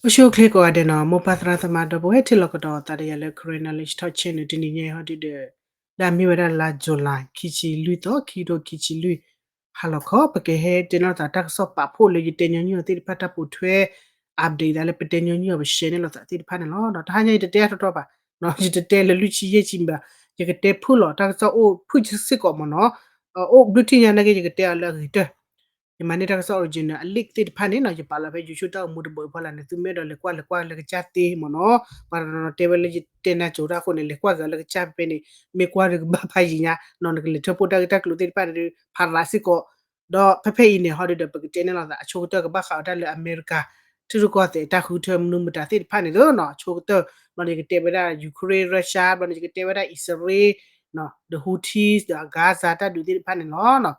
အိၣ်ဆူၣ်အိၣ်ချ့ကိးဂၤဒဲးနီၤ, မိၢ်ပၢ်သရၣ်သမါဒီပုၢ်ဝဲၢ် ထံၣ်လိာ်ကဒီးသးဒီးယၤလၢ Karen Knowledge Talk Channel တနံၤညါအံၤဟီဒုဒီး ဒ်မ့ၢ်ဝဲဒၣ်လါ July ခံဆံလွံၢ်သီ ခံကထိခံဆံလွံၢ် ဟါလီၤခီ ပကဟဲတဲန့ၢ်လိာ်သးတၢ်ကစီၣ်ပာ်ဖှိၣ်လၢယတဲညီနုၢ်အီၤသ့ၣ်တဖၣ် တၢ်ပိာ်ထွဲ update သးလၢပတဲညီနုၢ်အီၤ ပshareန့ၢ်လိာ်သးသ့ၣ်တဖၣ်န့ၣ်လီၤ. ဒီးတဟါညါယတတဲအါထီၣ်ထီဘၣ်, ယတတဲလၢလွံၢ်ဆံယဲၢ်ဆံဘၣ်, ယကတဲဖုၣ်လီၤ တၢ်ကစီၣ်အိၣ်ဖုၣ်စ့ၢ်ကီးမ့ၢ်နီၤ, အိၣ်ဘျုးထံၣ်ညါနာ်က့ ယကတဲအီၤလၢအဂ့ၤကတၢၢ် ယမၤန့ၢ်တၢ်ကစီၣ် original အ link သ့ၣ်တဖၣ်န့ၣ်နီၤ ယပာ်လီၤဖဲ YouTube တၢ်အိၣ်မူတဘိအဖီလာ်န့ၣ် သုမ့ၢ်အဲၣ်ဒိးလဲၤကွၢ်လဲၤကွၢ်လၢကစၢ်သ့မ့ၢ်နီၤ, ပှၤတနီၤနီၤတဲဝဲလၢယတဲနၢ်ကၠိတၢ်အဃိန့ၣ် လဲၤကွၢ်က့ၤလၢကစၢ်ဖဲဖဲန့ၣ် မ့ၢ်ကွၢ်ဒီးကဘၣ်ဖးယံၤညါနီၤ, နကလဲၤထၢဖှိၣ်တၢ်ဂ့ၢ်တၢ်ကျိၤသ့ၣ်တဖၣ်န့ၣ် ဖးရးစ့ၢ်ကီး, ဒီးဖဲဖဲအံၤန့ၣ် ဟီဒုဒီး ပကတဲန့ၢ်လိာ်သးအဆိကတၢၢ်ကဘၣ်ဃးဝဲဒၣ်လၢအမဲရကၤ ထံရူၢ်ကီၢ်သဲးတၢ်ဃုထᢢမနုၤမတၤသ့ၣ်တဖၣ်န့ၣ်လီၤနီၤ, အဆိကတၢၢ် ဘျီန့ၣ် ယကတဲဝဲဒၣ် Ukraine Russia ဘျီန့ၣ် ယကတဲဝဲဒၣ် အံၣ်စရ့လး ဒီး Houthis ဒီး Gaza တၢ်ဒုးသ့ၣ်တဖၣ်န့ၣ်လီၤ.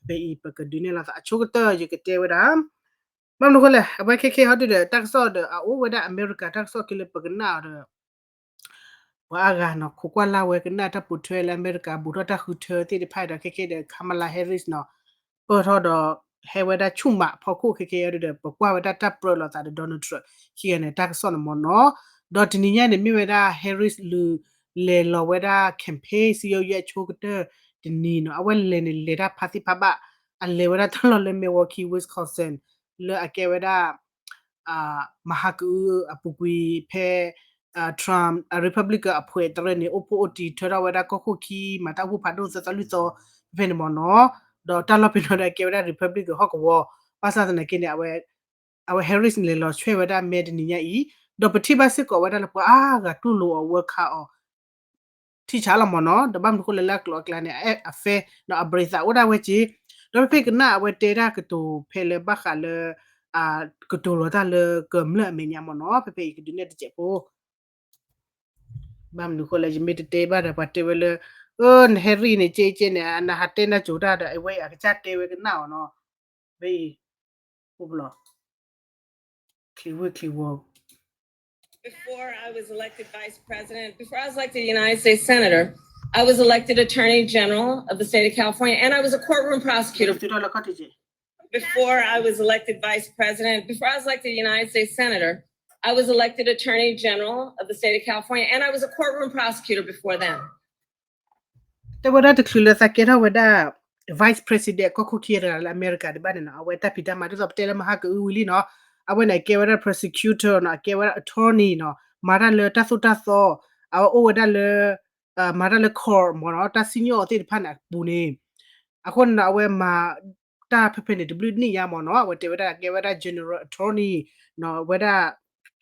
ဖဲအံၤပကဒုးနဲၣ်လိာ်သးအဆိကတၢၢ် ယကတဲဝဲဒၣ် ဘၣ်မနုၤဃိလဲၣ် အဝဲခဲခဲဟီဒုဒီး တၢ်ကစီၣ်ဒီးအအိၣ်ဝဲဒၣ်အမဲရကၤတၢ်ကစီၣ်ခဲလၢာ် ပကနၣ်အီၤဒီး ပှၤအါဂၤနီၤ ခိးကွၢ်လၢ်ဝဲကနၣ်တၢ်ပိာ်ထွဲလၢအမဲရကၤဘူးထီၣ်တၢ်ဃုထၢသ့ၣ်တဖၣ်ဒီး ခဲခဲဒီး Kamala Harris နီၤ ပၢၢ်ထီၣ်ဒီး ဟဲဝဲဒၣ်ဆူၣ်မးဖီခိၣ်ခဲခဲအံၤဒီး ပကွၢ်ဝဲဒၣ်တၢ်ပြၢလိာ်သးဒီး Donald Trump ခံဂၤန့ၣ် တၢ်ကစီၣ်န့ၣ်မ့ၢ်နီၤ, ဒီးတနံၤညါန့ၣ် မ့ၢ်ဝဲဒၣ် Harris လဲၤလီၤဝဲဒၣ် campaign စံယိယဲၢ်ဆိကတၢၢ်တနံၤနီၤ, အဝဲလဲၤန့ၣ်လဲၤတၢ်ဖးသ့ၣ်ဖးဘၣ်, အလဲၤဝဲဒၣ်တၢ်လီၢ်လၢ Milwaukee Wisconsin လၢအကဲဝဲဒၣ် မဟါကအုအပူၤကွံာ်ဖဲ Trump Republican အဖှဲးတရၢန့ၣ် အိၣ်ဖှိၣ်အိၣ်တံၢ်ထၢထီၣ်ဝဲဒၣ်ကီၢ်ခိၣ်ခံ မၤတၢ်အိၣ်ဖှိၣ်ဖးဒိၣ်သၢသီလွံၢ်သီ ဖဲဖဲန့ၣ်မ့ၢ်နီၤ, ဒီးတၢ်လီၢ်ဖဲန့ၣ်ဒီးကဲဝဲဒၣ် Republican ဟီၣ်ကဝီၤ, ဘၣ်ဆၣ်သနာ်က့န့ၣ် အဝဲ Harris န့ၣ် လဲၤလီၤဆွဲၣ်ဝဲဒၣ်မဲတနံၤညါအံၤ, ဒီးပထံၣ်ဘၣ်စ့ၢ်ကီးဝဲဒၣ်လၢပှၤအါဂၤတူၢ်လိာ်အီၤ welcome အီၤ ထံၣ်ဆးလီၤမ့ၢ်နီၤ, ဒီးဘၣ်မနုၤဃိလဲၣ်လၢအကျိၤအကျဲန့ၣ် အ fair နီၤ အပြံးသးအိၣ်ဒၣ်ဝဲက့ၤ, ဒီးဖဲဖဲကနၣ်အဝဲတဲဒၣ်ကတိၤဖဲလၢဘၣ်ဃးလၢ ကတိၤလီၤတၢ်လၢကမျၢၢ်အမဲာ်ညါမ့ၢ်နီၤ, ဖဲဖဲအံၤကဒုးနဲၣ်တစဲးဖိ ဘၣ်မနုၤဃိလဲၣ် ယမ့ၢ်တတဲဘၣ်ဒီး ပှၤတဲဝဲလၢ အၢ န Harris န့ၣ် က့က့န့ၣ် နဟးတဲနၢ်ကၠိတၢ်ဒီး အဝဲအံၤအကစၢ်တဲဝဲကနၣ်အီၤနီၤ, ဖဲအံၤ အိၣ်ဘျီ ချံဝ့ၢ်ချံဝီ Before I was elected vice president, before I was elected United States senator, I was elected attorney general of the state of California, and I was a courtroom prosecutor. Before I was elected vice president, before I was elected United States senator, I was elected attorney general of the state of California, and I was a courtroom prosecutor before then. တဲဝဲဒၣ်တချုးလၢသးကဲထီၣ်ဝဲဒၣ် vice president ကီၢ်ခိၣ်ခံတဂၤလၢအမဲရကၤဒံးဘၣ်န့ၣ်နီၤ, အဝဲတၢ်ဖံးတၢ်မၤဒ်သိးပတဲလၢမဟါကအုဝံၤလံနီၤ, အဝဲန့ၣ်ကဲဝဲဒၣ် prosecutor နီၤ, အကဲဝဲဒၣ် attorney နီၤ, မၤတၢ်လၢတၢ်သိၣ်တၢ်သီ, အဝဲအိၣ်ဝဲဒၣ်လၢ မၤတၢ်လၢ court မ့ၢ်နီၤ, တၢ်စံၣ်ညီၣ်အီၤသ့ၣ်တဖၣ်န့ၣ်အပူၤန့ၣ်, အဃိန့ၣ်နီၤ အဝဲမၤတၢ်ဖဲဖဲန့ၣ် တဘျုးနံၣ်ညါမ့ၢ်နီၤ, အဝဲတဲဝဲဒၣ်ကဲဝဲဒၣ် general attorney နီၤ, ဝဲဒၣ်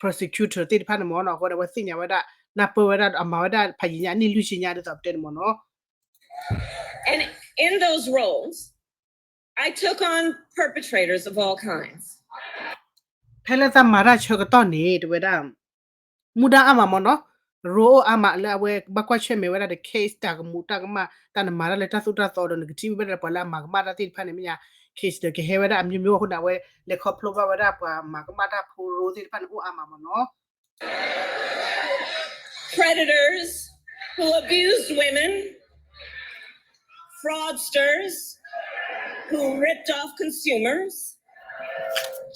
prosecutor သ့ၣ်တဖၣ်န့ၣ်မ့ၢ်နီၤ, အဃိန့ၣ် အဝဲသ့ၣ်ညါဝဲဒၣ် နၢ်ပၢၢ်ဝဲဒၣ် အမၤဝဲဒၣ်ဖးယံာ်ညါ အနံၣ်လွံၢ်ဆံညါဒ်သိးပတဲန့ၣ်မ့ၢ်နီၤ. And in those roles, I took on perpetrators of all kinds. ဖဲလၢသးမၤတၢ်ဆၢကတီၢ်န့ၣ် တဲဝဲဒၣ် မူဒါအါမးမ့ၢ်နီၤ, role အိၣ်အါမးလၢအဝဲဘၣ်ကွၢ်ဆၢၣ်မဲာ်ဝဲဒၣ်ဒီး case တၢ်ကမူးတၢ်ကမၣ် တၢ်နမၤတၢ်လၢတၢ်သိၣ်တၢ်သီဒီး နကထံၣ်ဝဲဒၣ်ပှၤလၢအမၤကမၣ်တၢ်သ့ၣ်တဖၣ်န့ၣ် မ့ၢ်ညါ case ဒီးကဟဲဝဲဒၣ်အမျိုးမျိုးအဃိန့ၣ် အဝဲလဲၤခီဖျိဘၣ်ဝဲဒၣ်ပှၤမၤကမၣ်တၢ်ဖိရိ သ့ၣ်တဖၣ်န့ၣ် အိၣ်အါမးမ့ၢ်နီၤ. Predators who abused women, fraudsters who ripped off consumers,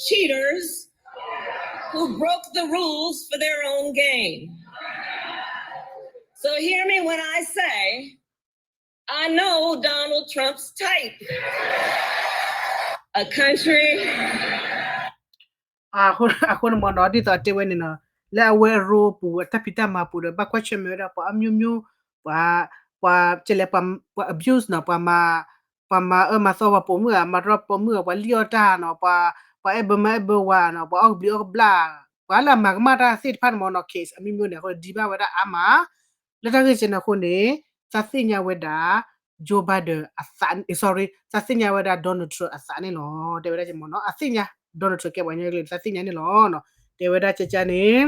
cheaters who broke the rules for their own gain. So hear me when I say, I know Donald Trump's type. A country အဃိန့ၣ်မ့ၢ်နီၤ ဒ်သိးတဲဝဲန့ၣ်နီၤ လၢအဝဲအ role ပူၤ အတၢ်ဖံးတၢ်မၤပူၤဒီး ဘၣ်ကွၢ်ဆၢၣ်မဲာ်ဝဲဒၣ်ပှၤအမျိုးမျိုး ပှၤ ပှၤ ကဲလဲၣ် ပှၤ abuse နီၤ ပှၤမၤ ပှၤမၤအၢမၤသီပှၤပိာ်မုၣ်ဧါ မၤတရီပှၤပိာ်မုၣ်ဧါ ပှၤလံၣ်အီၣ်တၢ်နီၤ ပှၤ ပှၤအဲၣ်ဘၢမါအဲၣ်ဘၢဝၤနီၤ ပှၤအီၣ်ကဘျံးအီၣ်ကဘျၣ် ပှၤလၢအမၤကမၣ်တၢ်သ့ၣ်တဖၣ်န့ၣ်မ့ၢ်နီၤ case အမျိုးမျိုးန့ၣ် အဃိန့ၣ် ဒံးဘၣ်ဝဲဒၣ်အါမး လၢတၢ်ဂ့ၢ်ကဲန့ၣ်အဃိန့ၣ် သးသ့ၣ်ညါဝဲဒၣ် Joe Biden အသး sorry သးသ့ၣ်ညါဝဲဒၣ် Donald Trump အသးန့ၣ်လီၤ တဲဝဲဒၣ်က့ၤမ့ၢ်နီၤ အသ့ၣ်ညါ Donald Trump ကဲပှၤကညီကျိာ် သးသ့ၣ်ညါန့ၣ်လီၤ တဲဝဲဒၣ်ကကန့ၣ်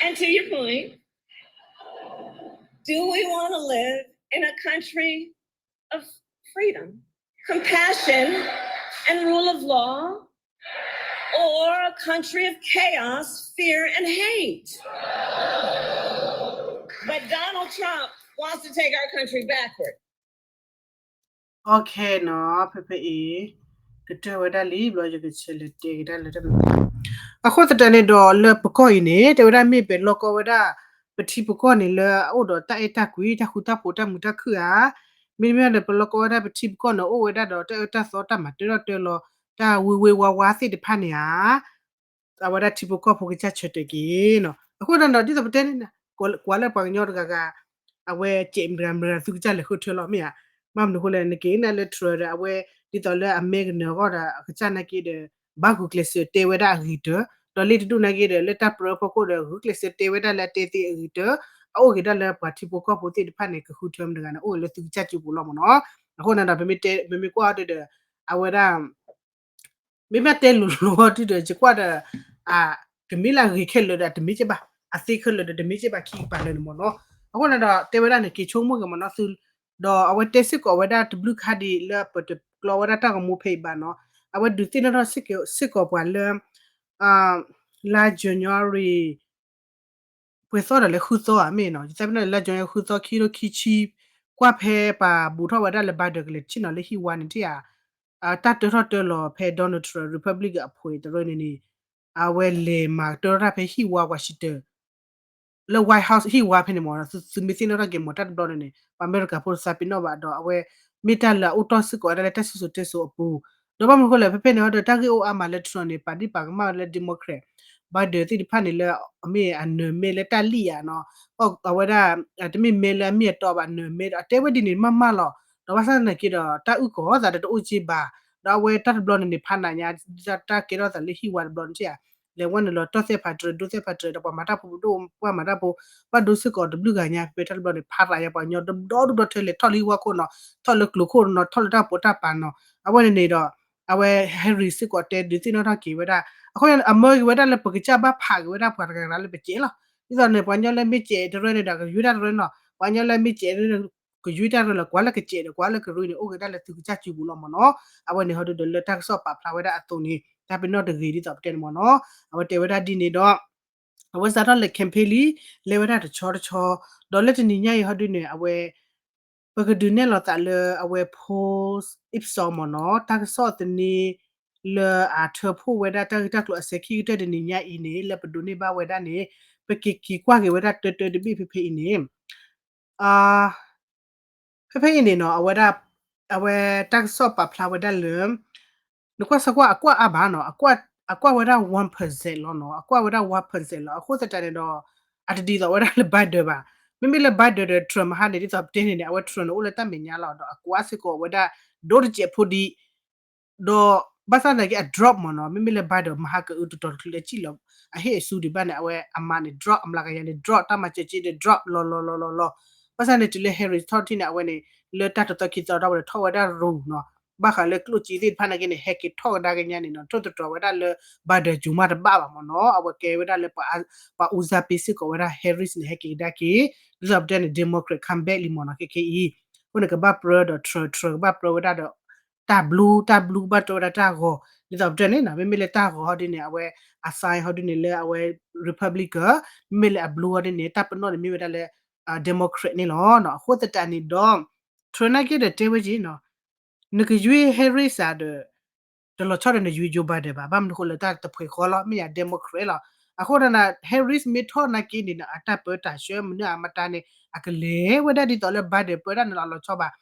And to your point, do we want to live in a country of freedom, compassion, and rule of law, or a country of chaos, fear, and hate? But Donald Trump wants to take our country backward. Okay နီၤ, ဖဲဖဲအံၤ ကတၢၢ်ဝဲဒၣ်လံဘျီ ယကဆဲးလဲၤတဲက့ၤဒၣ်လၢတၢ်မၤ အဃိသတးန့ၣ်ဒီး လၢပကီၢ်အံၤန့ၣ် တဲဝဲဒၣ်မ့ၢ်ပလီၢ်ကီၢ်ဝဲဒၣ် ပထံပကီၢ်န့ၣ်လၢအအိၣ်ဒီးတၢ်အဲၣ်တၢ်ကွံ တၢ်ဃူတၢ်ဖိး တၢ်မုာ်တၢ်ခုၣ်ဧါ, မ့တမ့ၢ်ဒီး ပလီၢ်ကီၢ်ဝဲဒၣ်ပထံပကီၢ်န့ၣ် အိၣ်ဝဲဒၣ်ဒီးတၢ်အၢတၢ်သီ တၢ်မၤတၢထီၣ်တၢလီၤ တၢ်ဝ့ဝ့ဝါဝါသ့ၣ်တဖၣ်န့ၣ်ဧါ အဝဲဒၣ်ထံဖိကီၢ်ဖိကစၢ်ဆၢတဲာ်က့ၤနီၤ. အဃိသတးဒီး ဒ်သိးပတဲန့ၣ် ကွၢ်လၢပှၤကညီတဂၤဂၤ အဝဲစဲးမတဂၤမတဂၤ သုကစၢ်လဲၤဃုထၢလီၤ မ့ၢ်ဧါ. ဘၣ်မနုၤအဃိလဲၣ် နက့ၤနၤလၢ Trump ဒီး အဝဲ ဒ်သိးလၢအမဲကနၢၤအဂီၢ်ဒီး အကစၢ်နာ်က့ဒီး ဘၣ်ဂုာ်ကျဲးစၢးတဲဝဲဒၣ်အဂ့ၤတၢၢ်, ဒီးလ့ၣ်တဒူၣ်နာ်က့ဒီး လၢတၢ်ပြၢဖီခိၣ်ဒီး ဂုာ်ကျဲးစၢးတဲဝဲဒၣ်လၢအတဲသ့အဂ့ၤတၢၢ်, အအိၣ်က့ၤဒၣ်လၢပှၤထံဖိကီၢ်ဖိသ့ၣ်တဖၣ်န့ၣ် ကဃုထၢမတဂၤန့ၣ် အိၣ်က့ၤလၢသုကစၢ်စုပူၤလီၤမ့ၢ်နီၤ. အဃိန့ၣ်ဒီး ပမ့ၢ်ကွၢ်အီၤဒီး အဝဲဒၣ် မ့မ့ၢ်တဲလိၤလိၤအီၤဒုဒီး ယကွၢ်ဒီး ကမ့ၢ်လၢအဂ့ၤခဲလၢာ်ဒီး တမ့ၢ်က့ဘၣ်, အသ့ခဲလၢာ်ဒီး တမ့ၢ်က့ဘၣ် ခံကပၤလၢာ်န့ၣ်မ့ၢ်နီၤ. အဃိန့ၣ်ဒီး တဲဝဲဒၣ်န့ၣ် က့ၤဆိကမိၣ်က့ၤမ့ၢ်နီၤသု, ဒီးအဝဲတဲစ့ၢ်ကီးဝဲဒၣ်တဘျုးခါဒံးလၢပတကျီဝဲဒၣ်တၢ်ဂီၤမူဖဲအံၤဘၣ်နီၤ, အဝဲဒုးသ့ၣ်နီၣ်ထီၣ်စ့ၢ်ကီးပှၤလၢ လါ January ပှဲၤသီဒီးလၢဃုသီဧါ မ့ၢ်နီၤ, ယသးပ့ၤနီၣ်လၢ January ဃုသီ ခံထိခံဆံ ကွၢ်ဖဲပှၤဘူးထီၣ်ဝဲဒၣ်လၢ Biden ကလဲၤဆ့ၣ်နီၤလၢဟံၣ်ဝါန့ၣ်ဧါ, တၢ်တၢထီၣ်တၢလီၤဖဲ Donald Trump Republican အဖှဲးတရၢန့ၣ်န့ၣ် အဝဲလဲၤမၤတၢထီၣ်တၢ်ဖဲဟံၣ်ဝါ Washington လၢ White House ဟံၣ်ဝါဖဲန့ၣ်မ့ၢ်နီၤ, သုမ့ၢ်သ့ၣ်နီၣ်ထီၣ်က့ၤမ့ၢ်တၢ်တဘျီန့ၣ်န့ၣ် ပှၤအမဲရကၤဖိတသးပ့ၤနီၣ်ဘၣ်ဒီး အဝဲမ့ၢ်တၢ်လၢအအိၣ်တီၢ်စ့ၢ်ကီးဝဲဒၣ်လၢတၢ်စံၣ်စိၤတဲစိၤအပူၤ, ဒီးဘၣ်မနုၤအဃိလဲၣ် ဖဲဖဲန့ၣ်ဟီဒီး တၢ်ဂ့ၢ်အိၣ်အါမးလၢ Trump န့ၣ် ပာ်ဒံးပာ်ကမၣ်ဝဲလၢ Democrat, Biden သ့ၣ်တဖၣ်န့ၣ်လၢ အမ့ၢ်အနၢၤမဲလၢတၢ်လံၣ်ဧါနီၤ, အဝဲဒၣ် တမ့ၢ်မဲလၢအမ့ၢ်အတီဘၣ် နၢၤမဲဒီး အတဲဝဲဒ်န့ၣ်မးမးလီၤ, ဒီးဘၣ်ဆၣ်သနာ်က့ဒီး တၢ်အုၣ်ကီၤသးဒီးတအိၣ်က့ဘၣ်, ဒီးအဝဲတၢ်တဘျီန့ၣ်န့ၣ် ဖးနးညါ ဒ်တၢ်ကဲထီၣ်သးလၢဟံၣ်ဝါတဘျီန့ၣ်ဧါ, လဲၤဝဲနုာ်လီၤတီၢ်သဲၣ်ဖးတြၢၤ ဒိသဲၣ်ဖးတြၢၤ ဒီးပှၤမၤတၢ်ဖိဒိၣ်ပှၢ်မၤတၢ်ဖိ ဘၣ်ဒိစ့ၢ်ကီးတဘျုးဂၤညါ ဖဲဖဲတၢ်တဘျီန့ၣ် ဖးရၤညါပှၤကညီဒီဒူၣ်ဒီထၢလဲၤထီၣ်လၢဟံၣ်ဝါခိၣ်နီၤ, ထီၣ်လၢကျိၤခိၣ်နီၤ, ထီၣ်လၢတၢ်ပိာ်တၢ်ပၤနီၤ, အဝဲန့ၣ်န့ၣ်ဒီး အဝဲ Harris စ့ၢ်ကီးတဲဒုးသ့ၣ်နီၣ်ထီၣ်က့ၤဝဲဒၣ်, အဃိန့ၣ်အမၢက့ၤဝဲဒၣ်လၢပကစၢ်ဘၣ်ဖးက့ၤဝဲဒၣ်ပှၤတဂၤတဂၤလၢပစဲးလီၤ, ဒ်သိးန့ၣ် ပှၤကညီလၢမ့ၢ်စဲးတရၢန့ၣ်ဒီး ကယွ့တၢ်တရၢနီၤ, ပှၤကညီလၢမ့ၢ်စဲးတရၢန့ၣ် ကယွ့တၢ်တရၢလီၤ, ကွၢ်လၢကစဲးဒီး ကွၢ်လၢကရ့န့ၣ် အိၣ်က့ၤဒၣ်လၢသုကစၢ်စုပူၤလီၤမ့ၢ်နီၤ, အဝဲန့ၣ်ဟီဒုဒီးလၢတၢ်ကစီၣ်ပာ်ဖျါဝဲဒၣ်အသိးန့ၣ် တၢ်ပ့ၤနီၣ်တဂ့ၤဒ်သိးပတဲန့ၣ်မ့ၢ်နီၤ, အဝဲတဲဝဲဒၣ်ဒ်န့ၣ်ဒီး အဝဲစးထီၣ်လဲၤ campaign လံ, လဲၤဝဲဒၣ်တဆီတဆီ, ဒီးလၢတနံၤညါအံၤဟီဒုန့ၣ် အဝဲ ပကဒုးနဲၣ်လီၤသးလၢအဝဲ post Ipsos မ့ၢ်နီၤ, တၢ်ကစီၣ်သန့ လၢအထၢဖှိၣ်ဝဲဒၣ်တၢ်ဂ့ၢ်တၢ်ကျိၤအစဲၤခံကတၢၢ်တနံၤညါအံၤန့ၣ် လၢပဒိးန့ၢ်ဘၣ်ဝဲဒၣ်န့ၣ် ပကက့ၤကွၢ်က့ၤဝဲဒၣ်တၢတၢတဘ့ၣ်ဖဲဖဲအံၤန့ၣ် ဖဲဖဲအံၤန့ၣ်နီၤ အဝဲဒၣ် အဝဲတၢ်ကစီၣ်ပာ်ဖျါဝဲဒၣ်လၢ နကွၢ်စကွၢ် အကွၢ်အါဘၣ်နီၤ, အကွၢ်ဝဲဒၣ် one percent လီၤနီၤ, အကွၢ်ဝဲဒၣ် one percent လီၤ. အဃိသတးန့ၣ်ဒီး အတဒ်သိးဝဲဒၣ်လၢ Biden ဘၣ်. မ့မ့ၢ်လၢ Biden ဒီး Trump မဟါန့ၣ် ဒ်သိးပတဲန့ၣ်န့ၣ် အဝဲ Trump န့ၣ် အိၣ်လၢတၢ်မဲာ်ညါလီၤ ဒီးအကွၢ်စ့ၢ်ကီးဝဲဒၣ် ဒိၣ်တစဲးဖိဒံး ဒီးဘၣ်ဆၣ်သနာ်က့ အ drop မ့ၢ်နီၤ, မ့မ့ၢ်လၢ Biden မဟါကအုတတီၤတချုးလၢစံၣ်လီၤ အဟ့ၣ်အစုဒံးဘၣ်န့ၣ် အဝဲအမးန့ၣ် drop အမျးကယၤန့ၣ် drop တၢ်မၤစၢၤက့ဒီး drop လီၤလီၤလီၤလီၤလီၤ. ဘၣ်ဆၣ်န့ၣ် တုၤလၢ Harris ထီၣ်ထံၣ်န့ၣ် အဝဲန့ၣ် လၢတၢ်တသီခံသီဒီး အဝဲန့ၣ်ထီၣ်ဝဲဒၣ်ရူၤနီၤ, ဘၣ်ဃးလၢကျိၣ်စ့သ့ၣ်တဖၣ်နာ်က့န့ၣ် ဟဲက့ၤထီၣ်ကဒါက့ၤညါန့ၣ်နီၤ, ထိၣ်သတြီၤဝဲဒၣ်လၢ Biden ကၠိမးတဘၣ်ဘၣ်မ့ၢ်နီၤ, အဝဲကဲဝဲဒၣ်လၢ ပှၤဦးစားပေးစ့ၢ်ကီးဝဲဒၣ် Harris န့ၣ် ဟဲက့ၤကဒါက့ၤ, ဒ်သိးပတဲန့ၣ် Democrat come back လံမ့ၢ်နီၤ ခဲခဲအံၤ. အဃိန့ၣ် ကဘၣ်ပြၢဒီး Trump, Trump ကဘၣ်ပြၢဝဲဒၣ်ဒီး တၢ်ဘျူ, တၢ်ဘျူကဘၣ်ပြၢဝဲဒၣ်တၢ်ဂီၤ, ဒ်သိးပတဲန့ၣ်နီၤ, မ့မ့ၢ်လၢတၢ်ဂီၤဟီဒ်န့ၣ် အဝဲ အ sign ဟီဒ်န့ၣ်လၢအဝဲ Republican, မ့မ့ၢ်လၢအဘျူဟီဒ်န့ၣ် တၢ်ပနီၣ်န့ၣ်မ့ၢ်ဝဲဒၣ်လၢ Democrat န့ၣ်လီၤ. အဃိသတးန့ၣ်ဒီး Trump နာ်က့ဒီးတဲဝဲက့ၤနီၤ, နကယွ့ Harris ဧါဒီး တလီၤဆီဒီးနယွ့ Joe Biden ဘၣ်. ဘၣ်မနုၤအဃိလဲၣ် တၢ်တဖှဲးဃီလီၤ, မ့ၢ်ယၤ Democrat လီၤ. အဃိဒီး Harris မ့ၢ်ထီၣ်နာ်က့န့ၣ်နီၤ အတၢ်ပၢတၢ်ဆှၢမနုၤအမတၤန့ၣ် အကလဲၤဝဲဒၣ်ဒ်သိးလၢ Biden ပၢတၢ်န့ၣ်လီၤ အလီၤဆီဘၣ်.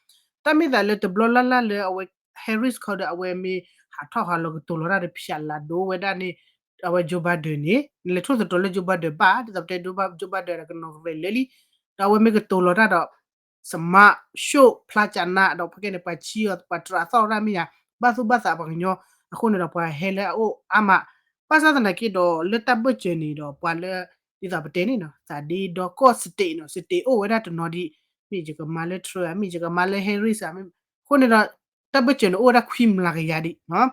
တၢ်မ့ၢ်သးလၢတဘျီလၢ်လၢ်လၢအဝဲ Harris ခီဒီး အဝဲမ့ၢ်ဟးထီၣ်ဟးလီၤကတိၤလီၤတၢ်ဒီး ဖၠးလၤဒိဝဲဒၣ်န့ၣ် အဝဲ Joe Biden န့ၣ် နလဲၤထိၣ်သတြီၤလၢ Joe Biden ဘၣ်, ဒ်သိးပတဲ Joe Biden ဒီးကနီၤကရဲးလၢာ်လံ, ဒီးအဝဲမ့ၢ်ကတိၤလီၤတၢ်ဒီး စမး ရှုံး ဖျါကနါ ဒီးဖဲကဲန့ၣ် ပှၤဆံးအီၤ ပှၤတြးသီၣ်ရၣ်မ့ၢ်ယၤ ဘၣ်သူၣ်ဘၣ်သးပှၤကညီ, အဃိန့ၣ်ဒီးပှၤဟဲလၢအအိၣ်အါမး, ဘၣ်ဆၣ်သနာ်က့ဒီး လၢတၢ်ဘၢၣ်စၢၤန့ၣ်ဒီး ပှၤလၢ ဒ်သိးပတဲန့ၣ်နီၤ သးဒ့ဒီကီၢ် state နီၤ state အိၣ်ဝဲဒၣ်တနီၤဒံး, မ့ၢ်ယကမၤလၢ Trump ဧါ မ့ၢ်ယကမၤလၢ Harris ဧါ, အဃိန့ၣ်ဒီး တၢ်ဘၢၣ်စၢၤန့ၣ်အိၣ်ဝဲဒၣ်ခွံမျးကယၤဒံး,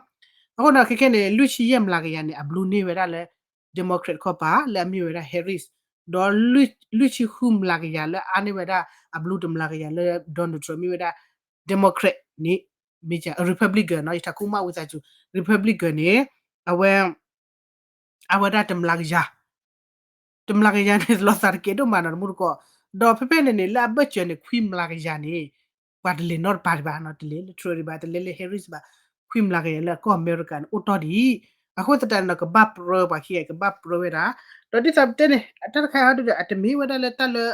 အဃိန့ၣ် ခဲခဲန့ၣ် လွံၢ်ဆံယဲၢ်မျးကယၤန့ၣ် အဘျုးန့ၢ်ဝဲဒၣ်လၢ Democrat ခီပၤ လၢအမ့ၢ်ဝဲဒၣ် Harris, ဒီးလွံၢ်ဆံဃုမျးကယၤလၢအါန့ၢ်ဝဲဒၣ် အဘျုးတမျးကယၤလၢ Donald Trump မ့ၢ်ဝဲဒၣ် Democrat န့ၣ် မ့ၢ် Republican နီၤ, ယထးခိၣ်မၣ်ဝံသးစူၤ Republican န့ၣ် အဝဲ အဝဲဒၣ်တမျးကယၤ တမျးကယၤန့ၣ် လီၤသးတကဲဒိၣ်မးနီၤ တမူတကိး, ဒီးဖဲဖဲန့ၣ်န့ၣ် လၢအဘၢၣ်စၢၤန့ၣ် ခွံမျးကယၤန့ၣ် ပှၤတလဲၤနီတပၤဒံးဘၣ်နီၤ, တလဲၤလၢ Trump ဒံးဘၣ်, တလဲၤလၢ Harris ဘၣ်, ခွံမျးကယၤလၢအကီၢ်အမဲရကၤန့ၣ် အိၣ်တီၢ်ဒံး, အဃိသတးန့ၣ်ဒီး ကဘၣ်ပြၢပှၤခံဂၤ ကဘၣ်ပြၢဝဲဒၣ်, ဒီးဒ်သိးပတဲန့ၣ် အတၢ်တခါအံၤဒီး အတမ့ၢ်ဝဲဒၣ်လၢတၢ်လၢ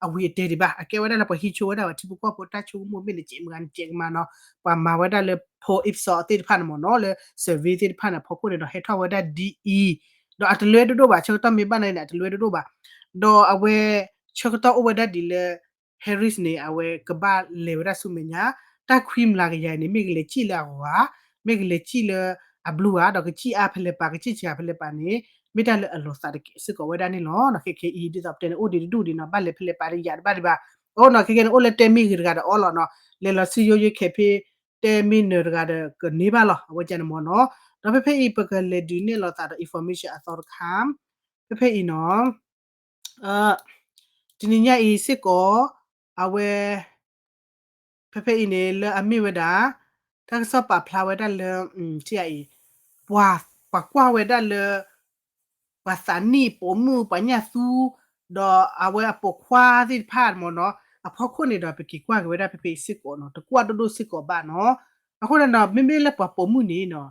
အဝံၤအတဲဒံးဘၣ်, အကဲဝဲဒၣ်လၢပှၤဟံးဆိဝဲဒၣ်ပှၤထံဖိကီၢ်ဖိတၢ်ဆိကမိၣ် မ့ၢ်နကဲးမဂၤ နကဲးကမၤနီၤ, ပှၤမၤဝဲဒၣ်လၢ poll Ipsos သ့ၣ်တဖၣ်န့ၣ်မ့ၢ်နီၤ, လၢ survey သ့ၣ်တဖၣ်န့ၣ် အဖီခိၣ်န့ၣ်ဒီး ဟဲထီၣ်ဝဲဒၣ်ဒ်အံၤ, ဒီးအတလွဲဒိၣ်ဒိၣ်ဘၣ်, ဆၢကတီၢ်မ့ၢ်ဘၣ်န့ၣ်န့ၣ် အတလွဲဒိၣ်ဒိၣ်ဘၣ်, ဒီးအဝဲ ဆၢကတီၢ်အိၣ်ဝဲဒၣ်ဒ်လၢ Harris န့ၣ် အဝဲကဘၣ်လဲၤဝဲဒၣ်ဆူမဲာ်ညါ, တၢ်ခွံမျးကယၤန့ၣ် မ့ၢ်ကလဲၤစံၣ်လၢအဂီၤဧါ, မ့ၢ်ကလဲၤစံၣ်လၢအဘျုးဧါ, ဒီးကစံၣ်အါဖဲလဲၣ်ပာ် ကစံၣ်စှၤဖဲလဲၣ်ပာ်န့ၣ် မ့ၢ်တၢ်လၢအလီၤသးတကဲးစ့ၢ်ကီးဝဲဒၣ်န့ၣ်လီၤ. ခဲခဲအံၤ ဒ်သိးပတဲန့ၣ် အိၣ်ဒံးတဒူၣ်ဒံးနီၤ, ဘၣ်လဲၤဖဲလဲၣ်ပာ်ဒီးယၤတဘၣ်ဒံးဘၣ်, အဃိနီၤ ခဲခဲန့ၣ် အိၣ်လၢတဲမ့ၢ်ဂ့ၤတဂၤဒီးအီလီၤနီၤ, လဲၤလီၤဆူယိယိခဲဖ့ တဲမ့ၢ်နၢၤတဂၤဒီးကန့ၢ်ဘၣ်လီၤ, အဝဲကန့ၣ်မ့ၢ်နီၤ, ဒီးဖဲဖဲအံၤ ပကလဲၤဒုးနဲၣ်လိာ်သးဒီး information အသီတခါ, ဖဲဖဲအံၤနီၤ တနံၤညါအံၤစ့ၢ်ကီး အဝဲ ဖဲဖဲအံၤန့ၣ် လၢအမ့ၢ်ဝဲဒၣ် တၢ်ကစီၣ်ပာ်ဖျါဝဲဒၣ်လၢ ထံၣ်အံၤ ပှၤ ပှၤကွၢ်ဝဲဒၣ်လၢ ပှၤသးနံၣ်ပိာ်မုၣ် ပှၤညၣ်သူ ဒီးအဝဲအပိာ်ခွါသ့ၣ်တဖၣ်မ့ၢ်နီၤ, အဖီခိၣ်န့ၣ်ဒီး ပက့ၤကွၢ်က့ၤဝဲဒၣ်ဖဲဖဲအံၤစ့ၢ်ကီးနီၤ, တကွၢ်ဒိၣ်ဒိၣ်စ့ၢ်ကီးဘၣ်နီၤ. အဃိန့ၣ်ဒီး မ့မ့ၢ်လၢပှၤပိာ်မုၣ်န့ၣ်နီၤ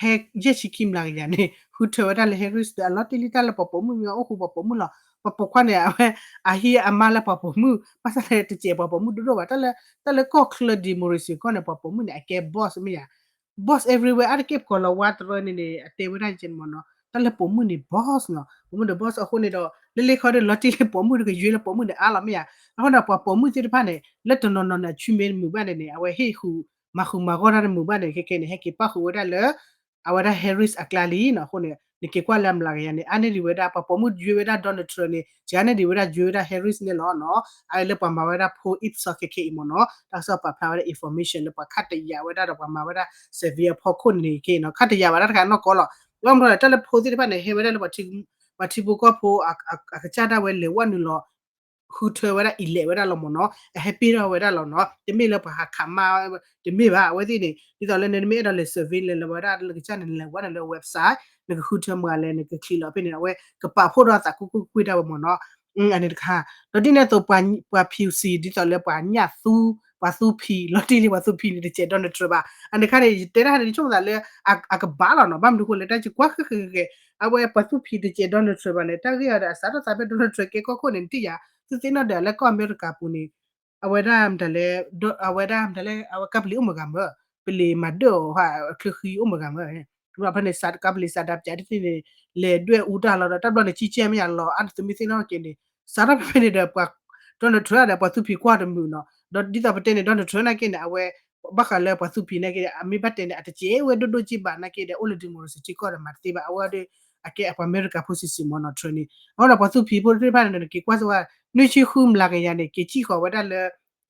ဟဲယဲၢ်ဆံခံမျးကယၤန့ၣ် ဃုထၢဝဲဒၣ်လၢ Harris ဒီး အလီၤတံၢ်လံတၢ်လၢပှၤပိာ်မုၣ်မ့ၢ်အိၣ်ဃုာ်ပှၤပိာ်မုၣ်လီၤ. ပှၤပိာ်ခွါန့ၣ် အဝဲ အဟံးအမါလၢပှၤပိာ်မုၣ် ဘၣ်ဆၣ်လၢတစဲးပှၤပိာ်မုၣ်ဒိၣ်ဒိၣ်ဘၣ်, တၢ်လၢ တၢ်လၢကီၢ်ချၢ democracy ကီၢ်န့ၣ် ပှၤပိာ်မုၣ်န့ၣ် အကဲ boss မ့ၢ်ယၤ, boss everywhere အါတက့ၢ် ပကိးလီၤဝါတရၢန့ၣ်န့ၣ် အတဲဝဲဒၣ်ကဲန့ၣ်မ့ၢ်နီၤ, တၢ်လၢပိာ်မုၣ်န့ၣ် boss နီၤ, ပိာ်မုၣ်ဒီး boss အဃိန့ၣ်ဒီး လၢလၢခီဒီး လီၤတံၢ်လံပိာ်မုၣ်ဒီး ကယွ့လၢပိာ်မုၣ်န့ၣ်အါလီၤမ့ၢ်ယၤ, အဃိဒီးပှၤပိာ်မုၣ်သ့ၣ်တဖၣ်န့ၣ် လၢတနီၤနီၤန့ၣ် အဆူမဲာ်မုာ်ဘၣ်န့ၣ်န့ၣ် အဝဲဟ့ၣ်ဃုာ် မၤဃုာ်မၤဂီၢ်တၢ်တမုာ်ဘၣ်န့ၣ် ခဲခဲန့ၣ် ဟဲက့ၤပၣ်ဃုာ်ဝဲဒၣ်လၢ အဝဲဒၣ် Harris အကျါလံနီၤ. အဃိန့ၣ် နက့ၤကွၢ်လၢအမျးကယၤန့ၣ် အါန့ၢ်ဒံးဝဲဒၣ် ပှၤပိာ်မုၣ်ယွ့ဝဲဒၣ် Donald Trump န့ၣ် စှၤန့ၢ်ဒံးဝဲဒၣ်ယွ့ဝဲဒၣ် Harris န့ၣ်လီၤနီၤ. အလၢပှၤမၤဝဲဒၣ် poll Ipsos ခဲခဲအံၤမ့ၢ်နီၤ တၢ်ကစီၣ်ပာ်ဖျါဝဲဒၣ် information လၢပှၤခးတယာ်ဝဲဒၣ်ဒီးပှၤမၤဝဲဒၣ် survey အဖီခိၣ်န့ၣ်က့နီၤ ခးတယာ်ဘၣ်တၢ်တခါနီၢ်ကီၢ်လီၤ. ဘၣ်မနုၤလဲၣ် တၢ်လၢ poll သ့ၣ်တဖၣ်န့ၣ် ဟဲဝဲဒၣ်လၢ ပှၤထံဖိကီၢ်ဖိ အကစၢ်ဒၣ်ဝဲလဲၤဝဲနုာ်လီၤ ဃုထၢဝဲဒၣ် elect ဝဲဒၣ်လီၤမ့ၢ်နီၤ အဟဲပ့ၢ်ထီၣ်ဝဲဒၣ်လီၤနီၤ တမ့ၢ်လၢပှၤဟးခးမါ တမ့ၢ်ဘၣ် အဝဲသ့ၣ်န့ၣ် ဒ်သိးလၢနမ့ၢ်အဲၣ်ဒိးလဲၤ survey လဲၤလၢဝဲဒၣ်လၢကစၢ်န့ၣ် လဲၤဝဲနုာ်လၢ website နကဃုထၢမတၤလဲၣ် နကချံးလီၤဖဲန့ၣ် အဝဲကပာ်ဖှိၣ်ထီၣ်အသးကွ့ၢ်ကွ့ၢ်ကွ့ၢ်ဒၣ်ဝဲမ့ၢ်နီၤ အန့ၣ်တခါ ဒီးဒ်န့ၣ်အသိး ပှၤဖံးစံ ဒ်သိးလၢပှၤညၣ်သူ ပှၤသူဖံး လီၤတံၢ်လံပှၤသူဖံးန့ၣ် တစဲး Donald Trump ဘၣ် အန့ၣ်တခါန့ၣ် ယတဲဒၣ်န့ၣ် ယဆိကမိၣ်သးလၢ အကဘၣ်လီၤနီၤ ဘၣ်မနုၤအဃိလဲၣ် တၢ်စကွၢ်ဃဲဃဲဃဲ အဝဲပှၤသူဖံးတစဲး Donald Trump ဘၣ်န့ၣ် တၢ်ဂ့ၢ်အီၤဒီး အစးထီၣ်သးဖဲ Donald Trump ကဲကီၢ်ခိၣ်န့ၣ် နထံၣ်ယၤ သုသ့ၣ်နီၣ်ဒီးလၢကီၢ်အမဲရကၤပူၤန့ၣ် အဝဲဒၣ်မတၤလဲၣ် အဝဲဒၣ်မတၤလဲၣ် အဝဲကပလံၤအိၣ်မဂၤမၢ် ပလံၤမၤဒၢၣ်အီၤ အချၢဃံအိၣ်မဂၤမၢ် ဖဲန့ၣ် ကပလံၤစးဒးပၠးတသ့ၣ်န့ၣ် လဲၤဒွဲၣ်အူတၢ်လီၤဒီး တၢ်ဘျီန့ၣ် ကံကဲမ့ၢ်ယၤလီၤ အါန့ၣ်သုမ့ၢ်သ့ၣ်နီၣ်က့ၤန့ၣ် စးထီၣ်ဖဲဖဲန့ၣ်ဒီး ပှၤ Donald Trump ဒီးပှၤသူဖံးကွၢ်တမုာ်နီၤ ဒီးဒ်သိးပတဲန့ၣ် Donald Trump နာ်က့န့ၣ် အဝဲ ဘၣ်ဃးလၢပှၤသူဖံးနာ်က့ အမ့ၢ်ဘၣ်တဲန့ၣ် အတစဲးဝဲဒိၣ်ဒိၣ်က့ဘၣ်နာ်က့ဒီး အိၣ်လၢ democracy ထံကီၢ်ဒီးမၤတသ့ဘၣ် အဝဲဒီး အကဲအပှၤအမဲရကၤဖိဆံးဆံးမ့ၢ်နီၤ Trump န့ၣ် အဃိဒီးပှၤသူဖံးဖိသ့ၣ်တဖၣ်န့ၣ် နက့ၤကွၢ်စ့ၢ်ဝဲ နွံဆံဃုမျးကယၤန့ၣ် က့ၤစံၣ်ဃီၤဝဲဒၣ်လၢ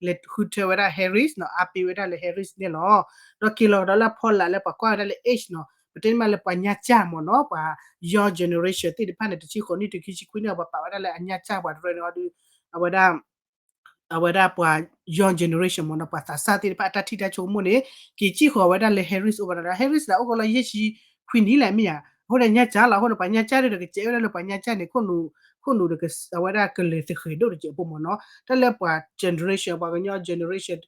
လဲၤဃုထၢဝဲဒၣ် Harris နီၤ အါပ့ၤဝဲဒၣ်လၢ Harris န့ၣ်လီၤ. ဒီးက့ၤလီၤကဒီးလၢအဖီလာ်လၢပှၤကွၢ်ဝဲဒၣ်လၢ age နီၤ ပတဲန့ၣ်မးလၢပှၤညါကၢ်မ့ၢ်နီၤ ပှၤ young generation သ့ၣ်တဖၣ်န့ၣ် တဆံဃိးနံၣ်တုၤခံဆံခွံနံၣ် ပှၤပာ်ဝဲဒၣ်လၢအညါကၢ်ပှၤတရၢန့ၣ်အီၤဒီး အဝဲဒၣ် အဝဲဒၣ်ပှၤ young generation မ့ၢ်နီၤ ပှၤသးစၢ်သ့ၣ်တဖၣ်အတၢ်ထံၣ်တၢ်ဆိကမိၣ်န့ၣ် က့ၤစံၣ်ဃီၤဝဲဒၣ်လၢ Harris အိၣ်ဘၣ်ဒီး Harris ဒီးအိၣ်ကလီယဲၢ်ဆံခွံနံၣ်လၢမ့ၢ်ဧါ အဃိန့ၣ်ညါကၢ်လီၤ အဃိန့ၣ် ပှၤညါကၢ်ဒီးကစဲးဝဲဒၣ်လၢပှၤညါကၢ်န့ၣ် ခိၣ်နူာ် ခိၣ်နူာ်ဒီး အဝဲဒၣ်ကလဲၤသဃဲၤဒိၣ်တစဲးဖိမ့ၢ်နီၤ တၢ်လၢပှၤ generation ပှၤကညီ generation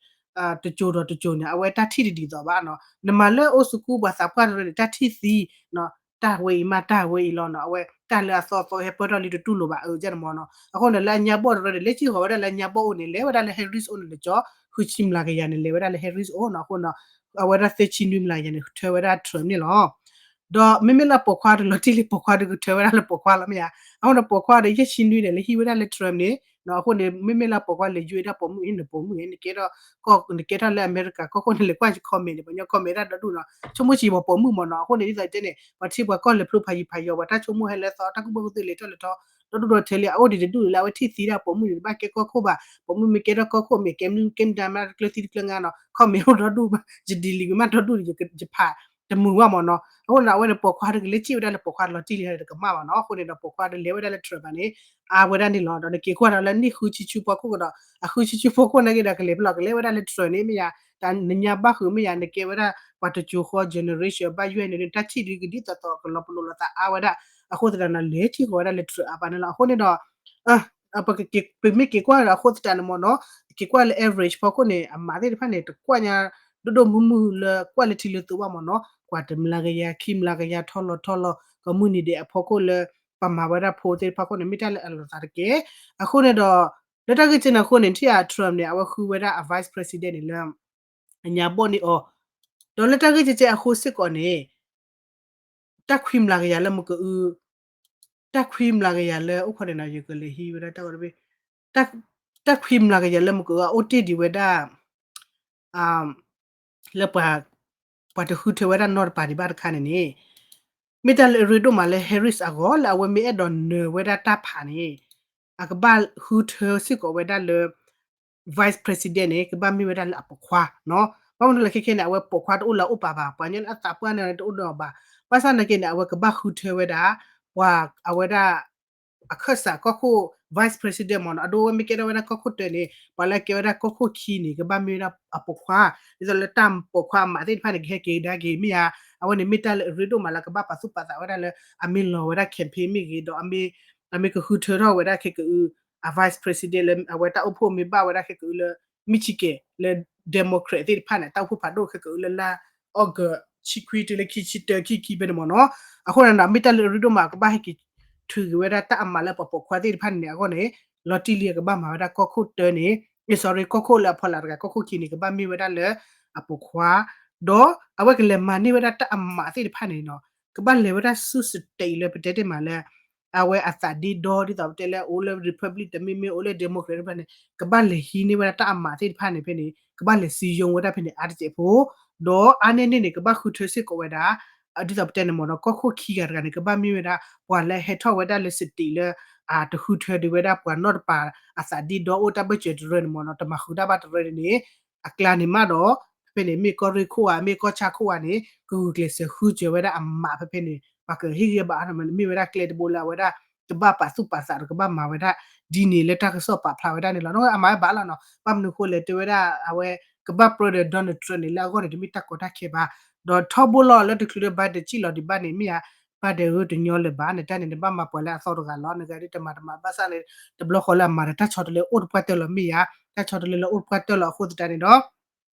တစိၤဒီးတစိၤန့ၣ် အဝဲတၢ်ထံၣ်တဒ်သိးဘၣ်နီၤ နမၤလၢ old school ပှၤသးပှၢ်တရၢန့ၣ် တၢ်ထံၣ်သံ တၢ်ဝဲအံၤမးတၢ်ဝဲအံၤလီၤနီၤ အဝဲတၢ်လၢအသီသီဟဲပၢၢ်ထီၣ်လံတတူၢ်လိာ်ဘၣ်အၢ ကန့ၣ်မ့ၢ်နီၤ အဃိန့ၣ် လၢအညါဘီၣ်တရၢန့ၣ် လဲၤစံၣ်ဃီၤဝဲဒၣ်လၢအညါဘီၣ်အိၣ်န့ၣ် လဲၤဝဲဒၣ်လၢ Harris အိၣ်န့ၣ်လၢကၠီ ဃုဆံမျးကယၤန့ၣ် လဲၤဝဲဒၣ်လၢ Harris အိၣ်နီၤ အဃိန့ၣ် အဝဲဒၣ်သၢဆံနွံမျးကယၤန့ၣ် ထၢဝဲဒၣ် Trump န့ၣ်လီၤ ဒီးမ့မ့ၢ်လၢပိာ်ခွါဒီးလီၤတံၢ်လံပိာ်ခွါဒီးကထၢဝဲဒၣ်လၢပိာ်ခွါလီၤမ့ၢ်ဧါ အဃိန့ၣ် ပိာ်ခွါဒီးယဲၢ်ဆံနွံန့ၣ် လဲၤဟံးဝဲဒၣ်လၢ Trump န့ၣ်နီၤ အဃိန့ၣ် မ့မ့ၢ်လၢပိာ်ခွါလဲၤယွ့ဒၣ်ပိာ်မုၣ်အံၤန့ၣ်ပိာ်မုၣ်အံၤ နကဲထီၣ်ကီၢ် နကဲထီၣ်လၢအမဲရကၤကီၢ်ခိၣ်န့ၣ် လဲၤကွၢ်ယ comment န့ၣ် ပှၤကညီ comment တၢ်ဒီဒူၣ်နီၤ ဆိကမိၣ်ဆံးပှၤပိာ်မုၣ်မ့ၢ်နီၤ အဃိန့ၣ် ဒ်သိးတဲန့ၣ် ပှၤထံပှၤကီၢ်လဲၤဖျိဖးယံၤဖးယီၤ ပှၤတၢ်ဆိကမိၣ်ဟဲလၢသီ တၢ်ကူၣ်ဘၣ်ကူၣ်သ့လဲၤထီၣ်လဲၤထီ ဒီဒူၣ်ဒီထၢလံ အအိၣ်ဒံးတဒူၣ်လၢအဝဲထံၣ်သံဒၣ် ပိာ်မုၣ်န့ၣ် တဘၣ်ကဲကီၢ်ခိၣ်ဘၣ် ပိာ်မုၣ်မ့ၢ်ကဲထီၣ်ကီၢ်ခိၣ် မ့ၢ်ကဲမနုၤကဲမတၤမး တကျၢၤသံတကျၢၤငါနီၤ comment အိၣ်ဒီဒူၣ် ယဒံးလံမးဒီဒူၣ် ယဖး တမုာ်ဘၣ်မ့ၢ်နီၤ အဃိန့ၣ် အဝဲန့ၣ်ပိာ်ခွါတကလဲၤစံၣ်ဝဲဒၣ်လၢပိာ်ခွါလီၤတံၢ်လံတကမၣ်ဘၣ်နီၤ အဃိန့ၣ်ဒီးပိာ်ခွါတလဲၤဝဲဒၣ်လၢ Trump ဘၣ်န့ၣ် အါဝဲဒၣ်န့ၣ်လီၤ ဒီးနက့ၤကွၢ်ဒီးလၢနံၣ်ဃုဆံဆူဖီခိၣ်ကဒီး အဃုဆံဆူဖီခိၣ်နာ်က့ဒီး ကလဲၤဖဲလဲၣ် ကလဲၤဝဲဒၣ်လၢ Trump န့ၣ် မ့ၢ်ယါ တၢ်နညါဘၣ်ဃုာ်မ့ၢ်ယါ နကဲဝဲဒၣ် ပှၤတစိၤဃီ generation ဘၣ်ယွဲၢ်န့ၣ် တၢ်ထံၣ်ဒ်ကဒ်သိးသိးကလီၤပလိာ်လိာ်သးအါဝဲဒၣ် အဃိသတးဒီး လဲၤစံၣ်ဃီၤဝဲဒၣ်လၢ Trump အါဘၣ်န့ၣ်လီၤ အဃိန့ၣ်ဒီး ပမ့ၢ်က့ၤကွၢ်ဒီးအဃိသတးန့ၣ်မ့ၢ်နီၤ, က့ၤကွၢ်လၢ average ဖီခိၣ်န့ၣ် အမးသ့ၣ်တဖၣ်န့ၣ် တကွၢ်ညါ ဒိၣ်ဒိၣ်မုၢ်မုၢ်လၢကွၢ်လၢထံလၢသိးဘၣ်မ့ၢ်နီၤ, ကွၢ်တမျးကယၤ ခံမျးကယၤ ထီလီၤထီလီၤ ကမုၢ်နံၤဒဲးအဖီခိၣ်လၢ ပှၤမၤဝဲဒၣ် poll သ့ၣ်တဖၣ်အဃိန့ၣ် မ့ၢ်တၢ်လၢအလီၤသးတက့ၢ်. အဃိန့ၣ်ဒီး လၢတၢ်ဂ့ၢ်ကဲန့ၣ်အဃိန့ၣ် ထံၣ်အ Trump န့ၣ် အဝဲဃုဝဲဒၣ်အ vice president န့ၣ်လၢ အညါဘီၣ်န့ၢ်အီၤ, ဒီးလၢတၢ်ဂ့ၢ်ကဲကဲအဃိစ့ၢ်ကီးန့ၣ် တၢ်ခွံမျးကယၤလၢမကအု တၢ်ခွံမျးကယၤလၢအိၣ်ခိးန့ၣ်နီၤ ယကလဲၤဟံးဝဲဒၣ်တၢ်ဂီၤတဘ့ၣ်, တၢ်ခွံမျးကယၤလၢမကအု အအိၣ်တ့ၢ်ဒံးဝဲဒၣ် လၢပှၤ ပှၤတဃုထၢဝဲဒၣ်နီတပၤဒံးဘၣ်တခါန့ၣ်န့ၣ် မ့ၢ်တၢ်လၢအရ့ဒိၣ်မးလၢ Harris အဂီၢ် လၢအဝဲမ့ၢ်အဲၣ်ဒိးနၢၤဝဲဒၣ်တၢ်ဖးန့ၣ် အကဘၣ်ဃုထၢစ့ၢ်ကီးဝဲဒၣ်လၢ vice president န့ၣ် ကဘၣ်မ့ၢ်ဝဲဒၣ်လၢအပိာ်ခွါနီၤ. ဘၣ်မနုၤလၢခဲခဲန့ၣ် အဝဲပိာ်ခွါတအိၣ်လၢအအိၣ်ပာ်ဘၣ်, ပှၤညီလၢအသးပှၢ်န့ၣ်တအိၣ်ဒီးအီၤဘၣ်. ဘၣ်ဆၣ်သနာ်က့န့ၣ် အဝဲကဘၣ်ဃုထၢဝဲဒၣ် ပှၤအဝဲဒၣ် အခၢၣ်စးကီၢ်ခိၣ် vice president မ့ၢ်နီၤ, အဒိအဝဲမ့ၢ်ကဲထီၣ်ဝဲဒၣ်ကီၢ်ခိၣ်တၢန့ၣ် ပှၤလၢကဲဝဲဒၣ်ကီၢ်ခိၣ်ခံန့ၣ် ကဘၣ်မ့ၢ်ဝဲဒၣ်အပိာ်ခွါ, ဒ်သိးလၢတၢ်ပိာ်ခွါအမးသ့ၣ်တဖၣ်န့ၣ် ကဟဲက့ၤကဒါက့ၤမ့ၢ်ဧါ. အဝဲန့ၣ်မ့ၢ်တၢ်လၢအရ့ဒိၣ်မးလၢကဘၣ်ပာ်သူၣ်ပာ်သးဝဲဒၣ်လၢ အမ့ၢ်လီၤဝဲဒၣ် campaign မ့ၢ်ဂ့ၤ ဒီး အမ့ၢ်ကဃုထၢထီၣ်ဝဲဒၣ်ခဲကအု အ vice president လၢအဝဲတၢ်အိၣ်ဖှိၣ်မ့ၢ်ဘၣ်ဝဲဒၣ်ခဲကအုလၢ Michigan လၢ Democrat သ့ၣ်တဖၣ်န့ၣ် တၢ်အိၣ်ဖှိၣ်ဖးဒိၣ်ခဲကအုလၢလါ August ဆံခွံတုၤလၢခံဆံတၢ ခံခံဖဲန့ၣ်မ့ၢ်နီၤ. အဃိန့ၣ်ဒီး မ့ၢ်တၢ်လၢအရ့ဒိၣ်မး ကဘၣ်ဟဲက့ၤထုးက့ၤဝဲဒၣ်တၢ်အမးလၢပှၤပိာ်ခွါသ့ၣ်တဖၣ်န့ၣ်န့ၣ် အဂီၢ်န့ၣ် လီၤတံၢ်လံအကဘၣ်မၤဝဲဒၣ်ကီၢ်ခိၣ်တၢန့ၣ် sorry ကီၢ်ခိၣ်လၢအဖီလာ်တဂၤ ကီၢ်ခိၣ်ခံန့ၣ် ကဘၣ်မ့ၢ်ဝဲဒၣ်လၢအပိာ်ခွါ, ဒီးအဝဲကလဲၤမၤန့ၢ်ဝဲဒၣ်တၢ်အမးသ့ၣ်တဖၣ်န့ၣ်နီၤ ကဘၣ်လဲၤဝဲဒၣ်ဆူ state လၢပတဲတ့ၢ်မးလၢ အဝဲအသးဒ့ဒီဒ်သိးပတဲလၢအိၣ်လၢ Republic တမ့ၢ်မ့ၢ်အိၣ်လၢ Democrat တဖၣ်န့ၣ် ကဘၣ်လဲၤဟံးန့ၢ်ဝဲဒၣ်တၢ်အမးသ့ၣ်တဖၣ်န့ၣ်ဖဲန့ၣ် ကဘၣ်လဲၤစံယိၤဝဲဒၣ်ဖဲန့ၣ်အါတစဲးဖိ, ဒီးအါန့ၢ်န့ၣ်န့ၣ် ကဘၣ်ဃုထၢစ့ၢ်ကီးဝဲဒၣ် ဒ်သိးပတဲန့ၣ်မ့ၢ်နီၤ ကီၢ်ခိၣ်ခံဂၤတဂၤန့ၣ် ကဘၣ်မ့ၢ်ဝဲဒၣ် ပှၤလၢဟဲထီၣ်ဝဲဒၣ်လၢ state လၢ တဃုထၢဒံးဝဲဒၣ်ပှၤနီတပၤအသးဒ့ဒီအိၣ်တၢ်ဘၢၣ်စၢၤတရၢန့ၣ်မ့ၢ်နီၤ တမၤဃုာ်တၢ်ဘၣ်တရၢန့ၣ်န့ၣ် အကျါန့ၣ်မးဒီး ဖဲဖဲန့ၣ် မ့ၢ်ကီၢ်ရ့ၣ်ခိၣ်ဧါ မ့ၢ်ကီၢ်ဆၣ်ခိၣ်ဧါန့ၣ် ကဂုာ်ကျဲးစၢးဃုစၢၤဝဲဒၣ်အမးဖဲဖဲန့ၣ် ပှၤကဟ့ၣ်ဂံၢ်ဘါအါမး မ့ၢ်ဝဲဒၣ်ကျဲတဘိလၢအဝဲဒၣ် ကဘၣ်ပာ်သူၣ်ပာ်သးဒီးကဘၣ်မၤဝဲဒၣ် ဒ်န့ၣ်လၢတၢ်ကစီၣ်ပာ်ဖျါဝဲဒၣ်န့ၣ်လီၤ. နီၢ်အမၤဝဲဘၣ်လီၤနီၤ ဘၣ်မနုၤဃိလဲၣ်တဲဝဲဒၣ် အဝဲ ကဘၣ်ပြၢဒီး Donald Trump န့ၣ် လၢအဂီၢ်န့ၣ် တမ့ၢ်တၢ်ကီတၢ်ခဲဘၣ်, ဒီးထီဘိလီၤလၢတချုးလၢ Biden စံၣ်လီၤဒံးဘၣ်န့ၣ် မ့ၢ်ဧါ Biden ဧၢ တညီလၢၤဘၣ် နတၢ်န့ၣ် နဘၣ်မၤပှၤလၢအသီတဂၤလီၤ နဂၤဒ်တမၤတမၤ ဘၣ်ဆၣ်န့ၣ် တဘျီဃီလၢအမၤဒီးတၢ်ဆီတလဲအိၣ်တပှၢ်တၢၢ်လီၤ မ့ၢ်ဧါ တၢ်ဆီတလဲလၢအိၣ်တပှၢ်တၢၢ်လီၤ အဃိသတးန့ၣ်ဒီး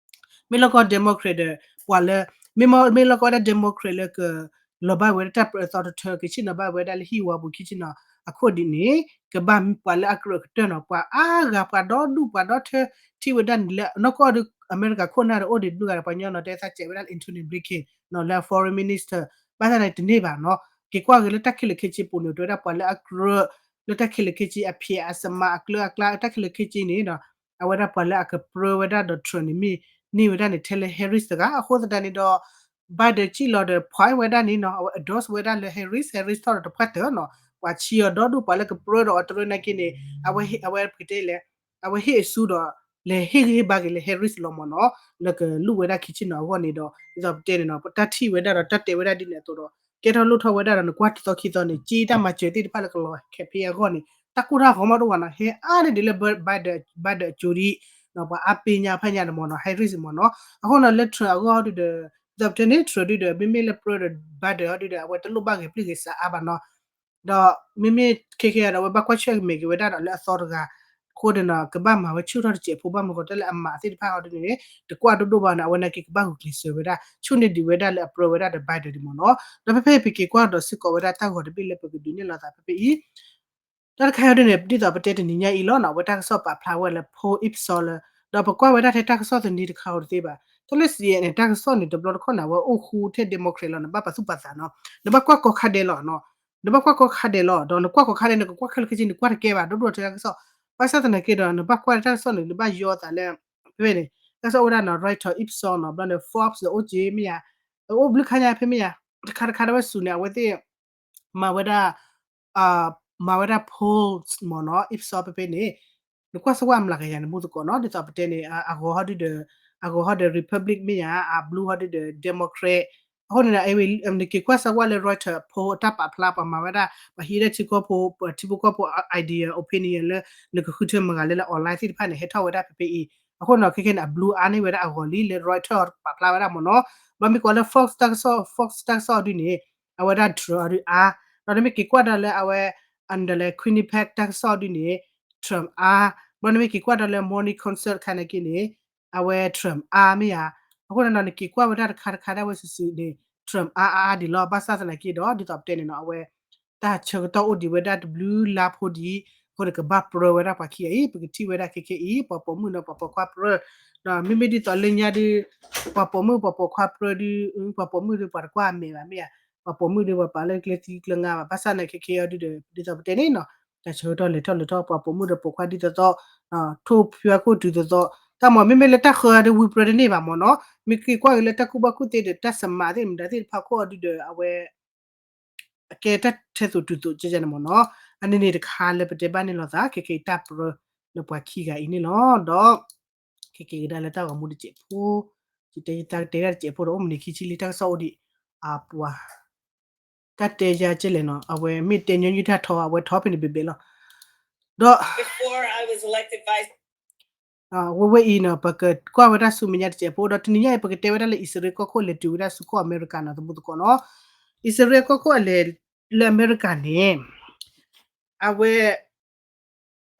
မ့ၢ်လီၤကီ Democrat ဒီး ပှၤလၢ မ့ၢ်မ့ၢ်လီၤကီဝဲဒၣ် Democrat လၢက လီၤဘၣ်ဝဲဒၣ်တၢ်ပြၢအသီတထၢ ကဆ့ၣ်နီၤဘၣ်ဝဲဒၣ်လၢဟံၣ်ဝါပူၤခံဆ့ၣ်နီၤ အခိၣ်ဒ်န့ၣ် ကဘၣ်ပှၤလၢအကြၢးကတၢၢ်နီၤ ပှၤအါဂၤပှၤဒီဒူၣ်ပှၤဒီထၢ ထံၣ်ဝဲဒၣ်န့ၣ်လၢ နီၢ်ကီၢ်ဒီး အမဲရကၤခိၣ်နၢ်ဒီးအိၣ်ဒံးတဘျုးဂၤဒီး ပှၤညီနီၤတဲသးစဲးဝဲဒၣ်လၢ Antony Blinken နီၤ လၢအ foreign minister ဘၣ်ဆၣ်န့ၣ်တန့ၢ်ဘၣ်နီၤ က့ၤကွၢ်ဂ့ၤလၢတၢ်ခဲလၢာ်ခဲဆ့ပူၤန့ၣ် တဲဝဲဒၣ်ပှၤလၢအကြၢး လၢတၢ်ခဲလၢာ်ခဲဆ့အဖံးအစမးအကျၢအကျါ တၢ်ခဲလၢာ်ခဲဆ့န့ၣ်ဒီး အဝဲဒၣ်ပှၤလၢအကပြၢဝဲဒၣ်ဒီး Trump န့ၣ်မ့ၢ်န့ၢ်ဝဲဒၣ်န့ၣ် ထဲလၢ Harris တဂၤ အဃိသတးန့ၣ်ဒီး Biden စံၣ်လီၤဒီး point ဝဲဒၣ်န့ၣ်နီၤ အဝဲ endorse ဝဲဒၣ်လၢ Harris, Harris ထီၣ်ဒီးတပှၢ်တၢၢ်နီၤ ပှၤဆံးအီၤဒီဒူၣ် ပှၤလၢကပြၢဒီးအီၤတရၢနာ်က့န့ၣ် အဝဲဟ့ၣ်အဝဲပကတဲလဲၣ် အဝဲဟ့ၣ်အစုဒီး လဲၤဟ့ၣ်ဂံၢ်ဟ့ၣ်ဘါက့ၤလၢ Harris လီၤမ့ၢ်နီၤ လၢကလူးဝဲဒၣ်ခံဆ့ၣ်နီၤအဂီၢ်န့ၣ်ဒီး ဒ်သိးပတဲန့ၣ်နီၤ ပတၢ်ထံၣ်ဝဲဒၣ်ဒီးတၢ်တဲဝဲဒၣ်ဒ်န့ၣ်အသိးဒီး ကဲထီၣ်လိၣ်ထီၣ်ဝဲဒၣ်ဒီး နကွၢ်တသီခံသီန့ၣ် က့တၢ်မၤစၢၤသ့ၣ်တဖၣ်လၢကလီၤ campaign အဂီၢ်န့ၣ် တၢ်ကိၢ်တၢ်ဂီၤမးတအိၣ်ဘၣ်နီၤ ဟဲအါန့ၢ်ဒ်လၢ Biden, Biden အကၠိဒံး ပှၤအါပ့ၤညါဖဲညါန့ၣ်မ့ၢ်နီၤ Harris မ့ၢ်နီၤ အဃိနီၤလၢ Trump အဂီၢ်ဒုဒီး ဒ်သိးပတဲန့ၣ် Trump ဒုဒီး မ့မ့ၢ်လၢပြၢဒီး Biden ဟီဒုဒီး အဝဲတလိၣ်ဘၣ်ဂဲၤပျုၢ်ဂဲၤဆးအါဘၣ်နီၤ ဒီးမ့မ့ၢ်ခဲခဲအံၤဒီး အဝဲဘၣ်ကွၢ်ဆၢၣ်မဲာ်က့ၤဝဲဒၣ်ဒီးလၢအသီတဂၤ အဃိန့ၣ်နီၤ ကဘၣ်မၤဝဲဆူၣ်ထီၣ်တစဲးဖိ ဘၣ်မနုၤဃိတၢ်လၢအမးသ့ၣ်တဖၣ်ဟီဒုန့ၣ် တကွၢ်ဒိၣ်ဒိၣ်ဘၣ်န့ၣ် အဝဲနာ်က့ကဘၣ်ဂုာ်ကျဲးစၢးဝဲဒၣ် ဆူၣ်န့ၢ်ဒံးဝဲဒၣ်လၢအပြၢဝဲဒၣ်ဒီး Biden ဒံးမ့ၢ်နီၤ ဒီးဖဲဖဲပက့ၤကွၢ်ဒီးစ့ၢ်ကီးဝဲဒၣ်တၢ်ဂီၤတဘ့ၣ်လၢပကဒုးနဲၣ်လိာ်သးဖဲဖဲအံၤ တၢ်တခါအံၤဒ်န့ၣ် ဒ်သိးပတဲတနံၤညါအံၤလီၤနီၤ အဝဲတၢ်ကစီၣ်ပာ်ဖျါဝဲလၢ Poll Ipsos လၢ ဒီးပကွၢ်ဝဲဒၣ်ထဲတၢ်ကစီၣ်သန့တခါဧိၤတသ့ဘၣ် တၢ်လၢ စီၣ်အ့ၣ်အ့ၣ်န့ၣ် တၢ်ကစီၣ်န့ၣ် တဘျီတခီၣ်န့ၣ် အဝဲအိၣ်ဃူထဲ Democrat လီၤ နဘၣ်ပာ်သူၣ်ပာ်သးနီၤ နဘၣ်ကွၢ်ကီခါဒဲးလီၤနီၤ နဘၣ်ကွၢ်ကီခါဒဲးလီၤ ဒီးနကွၢ်ကီခါဒဲး နကကွၢ်ခဲလၢာ်ခဲဆ့ နကွၢ်တကဲဘၣ် ဒိၣ်ဒိၣ်ထဲတၢ်ကစီၣ် ဘၣ်ဆၣ်သနာ်က့ဒီး နဘၣ်ကွၢ်တၢ်ကစီၣ်န့ၣ် နဘၣ်ယီသးလၢ ဖဲဖဲန့ၣ် တၢ်ကစီၣ်အိၣ်ဝဲဒၣ်နီၤ Reuters, Ipsos နီၤ ဘျီန့ၣ် Forbes ဒီးအိၣ်က့မ့ၢ်ယါ အိၣ်ဘျုးခါညါဖဲမ့ၢ်ယါ တခါတခါဒၣ်ဝဲစူၤန့ၣ် အဝဲသ့ၣ် မၤဝဲဒၣ် မၤဝဲဒၣ် polls မ့ၢ်နီၤ Ipsos ဖဲဖဲန့ၣ် နကွၢ်စၢ်ဝဲအမျးကယၤန့ၣ် မူသကိးနီၤ ဒ်သိးပတဲန့ၣ် အဂီၤဟီဒုဒီး အဂီၤဟီဒီး Republic မ့ၢ်ယါ အဘျုးဟီဒုဒီး Democrat အဃိန့ၣ် နက့ၤကွၢ်စၢ်ဝဲလၢ Reuters poll အတၢ်ပာ်ဖျါ ပှၤမၤဝဲဒၣ် ပှၤဟံးဝဲဒၣ်ထံကီၢ်ဖိ ထံဖိကီၢ်ဖိ idea opinion လၢ နကဃုထၢမတၤဂၤလၢ လၢ online သ့ၣ်တဖၣ်န့ၣ် ဟဲထီၣ်ဝဲဒၣ်ဖဲဖဲအံၤ အဃိန့ၣ် ခဲခဲန့ၣ် အဘျုးအါန့ၢ်ဝဲဒၣ်အဂီၤလံလၢ Reuters ပာ်ဖျါဝဲဒၣ်မ့ၢ်နီၤ ဘျီမ့ၢ်ကွၢ်လၢ Fox တၢ်ကစီၣ် Fox တၢ်ကစီၣ်ဒုန့ၣ် အဝဲဒၣ် Trump အဒုအါ ဒီးနမ့ၢ်က့ၤကွၢ်ဒီးလၢအဝဲ အဒၣ်လဲာ် Quinnipiac တၢ်ကစီၣ်ဒုန့ၣ် Trump အါ, ဘျီနမ့ၢ်က့ၤကွၢ်ဒီးလၢ Morning Consult ခါန့ၣ်က့န့ၣ် အဝဲ Trump အါမ့ၢ်ဧါ. အဃိန့ၣ်ဒီး နက့ၤကွၢ်ဝဲဒၣ်တခါတခါဒၣ်ဝဲစုာ်စုာ်န့ၣ် Trump အါအါအါဒံးလီၤ. ဘၣ်ဆၣ်သနာ်က့ဒီး ဒ်သိးပတဲန့ၣ်နီၤ အဝဲ တၢ်ဆၢကတီၢ်အိၣ်ဒံးဝဲဒၣ်တဘျုးလါဖိဒံး, အဃိန့ၣ် ကဘၣ်ပြၢဝဲဒၣ်ပှၤခံဂၤအံၤ, ပကထံၣ်ဝဲဒၣ်ခဲခဲအံၤ ပှၤပိာ်မုၣ်ဒီးပှၤပိာ်ခွါပြၢ, ဒီးမ့မ့ၢ်ဒ်သိးလၢညါဒုး ပှၤပိာ်မုၣ်ပှၤပိာ်ခွါပြၢဒုး ပှၤပိာ်မုၣ်ဒုးပှၤတကွၢ်အမဲာ်ဘၣ်မ့ၢ်ဧါ, ပှၤပိာ်မုၣ်ဒုးပှၤပာ်လၢကျဲသံကျဲငါဘၣ်. ဘၣ်ဆၣ်သနာ်က့ခဲအံၤဒုးဒီး ဒ်သိးပတဲန့ၣ်နီၤ တၢ်ဆၢကတီၢ်လဲၤထီၣ်လဲၤထီၣ် ပှၤပိာ်မုၣ်ဒီးပိာ်ခွါဒ်သိးသိး ထိၣ်ဖၠၢခိၣ်တုၤသိးသိး, တၢ်မ့ၢ်မ့မ့ၢ်လၢတၢ်ဃၢၤဒုးဝံပြၢတန့ၢ်ဘၣ်မ့ၢ်နီၤ, မ့ၢ်က့ၤကွၢ်က့ၤလၢတၢ်ကူၣ်ဘၣ်ကူၣ်သ့ဒီး တၢ်စမးသ့ၣ်မတၤသ့ၣ်တဖၣ်ခိၣ်အီၤဒုးဒီး အဝဲ အကဲတၢ်ထဲသိးတုၤသိးကဲကဲန့ၣ်မ့ၢ်နီၤ, အန့ၣ်န့ၣ်တခါလၢပတဲဘၣ်န့ၣ်လိာ်သး ခဲက့ၤတၢ်ပြၢလၢပှၤခံဂၤအံၤန့ၣ်လီၤ. ဒီး ခဲက့ၤကဒါလၢတၢ်ဂီၤမူတစဲးဖိ, ယတဲယတၢ်တဲဒၣ်တစဲးဖိဒီး အိၣ်မုၢ်နံၤခံဆံလံ တၢ်ကစီၣ်အိၣ်ဒံး အပှၤ တၢ်တဲယၤကဲလဲၣ်နီၤ, အဝဲမ့ၢ်တဲညီနုၢ်တၢ်ထီ အဝဲထီဖဲန့ၣ်ဘဲဘဲလီၤ. ဒီး ဝဲဝဲအံၤနီၤ ပကကွၢ်ဝဲဒၣ်ဆူမဲာ်ညါတစဲးဖိ ဒီးတနံၤညါအံၤ ပကတဲဝဲဒၣ်လၢအံၣ်စရ့လးကီၢ်ခိၣ်လဲၤတုၤဝဲဒၣ်ဆူကီၢ်အမဲရကၤနီၤ သမူသကိးနီၤ, အံၣ်စရ့လးကီၢ်ခိၣ်အလဲၤလၢအမဲရကၤန့ၣ် အဝဲ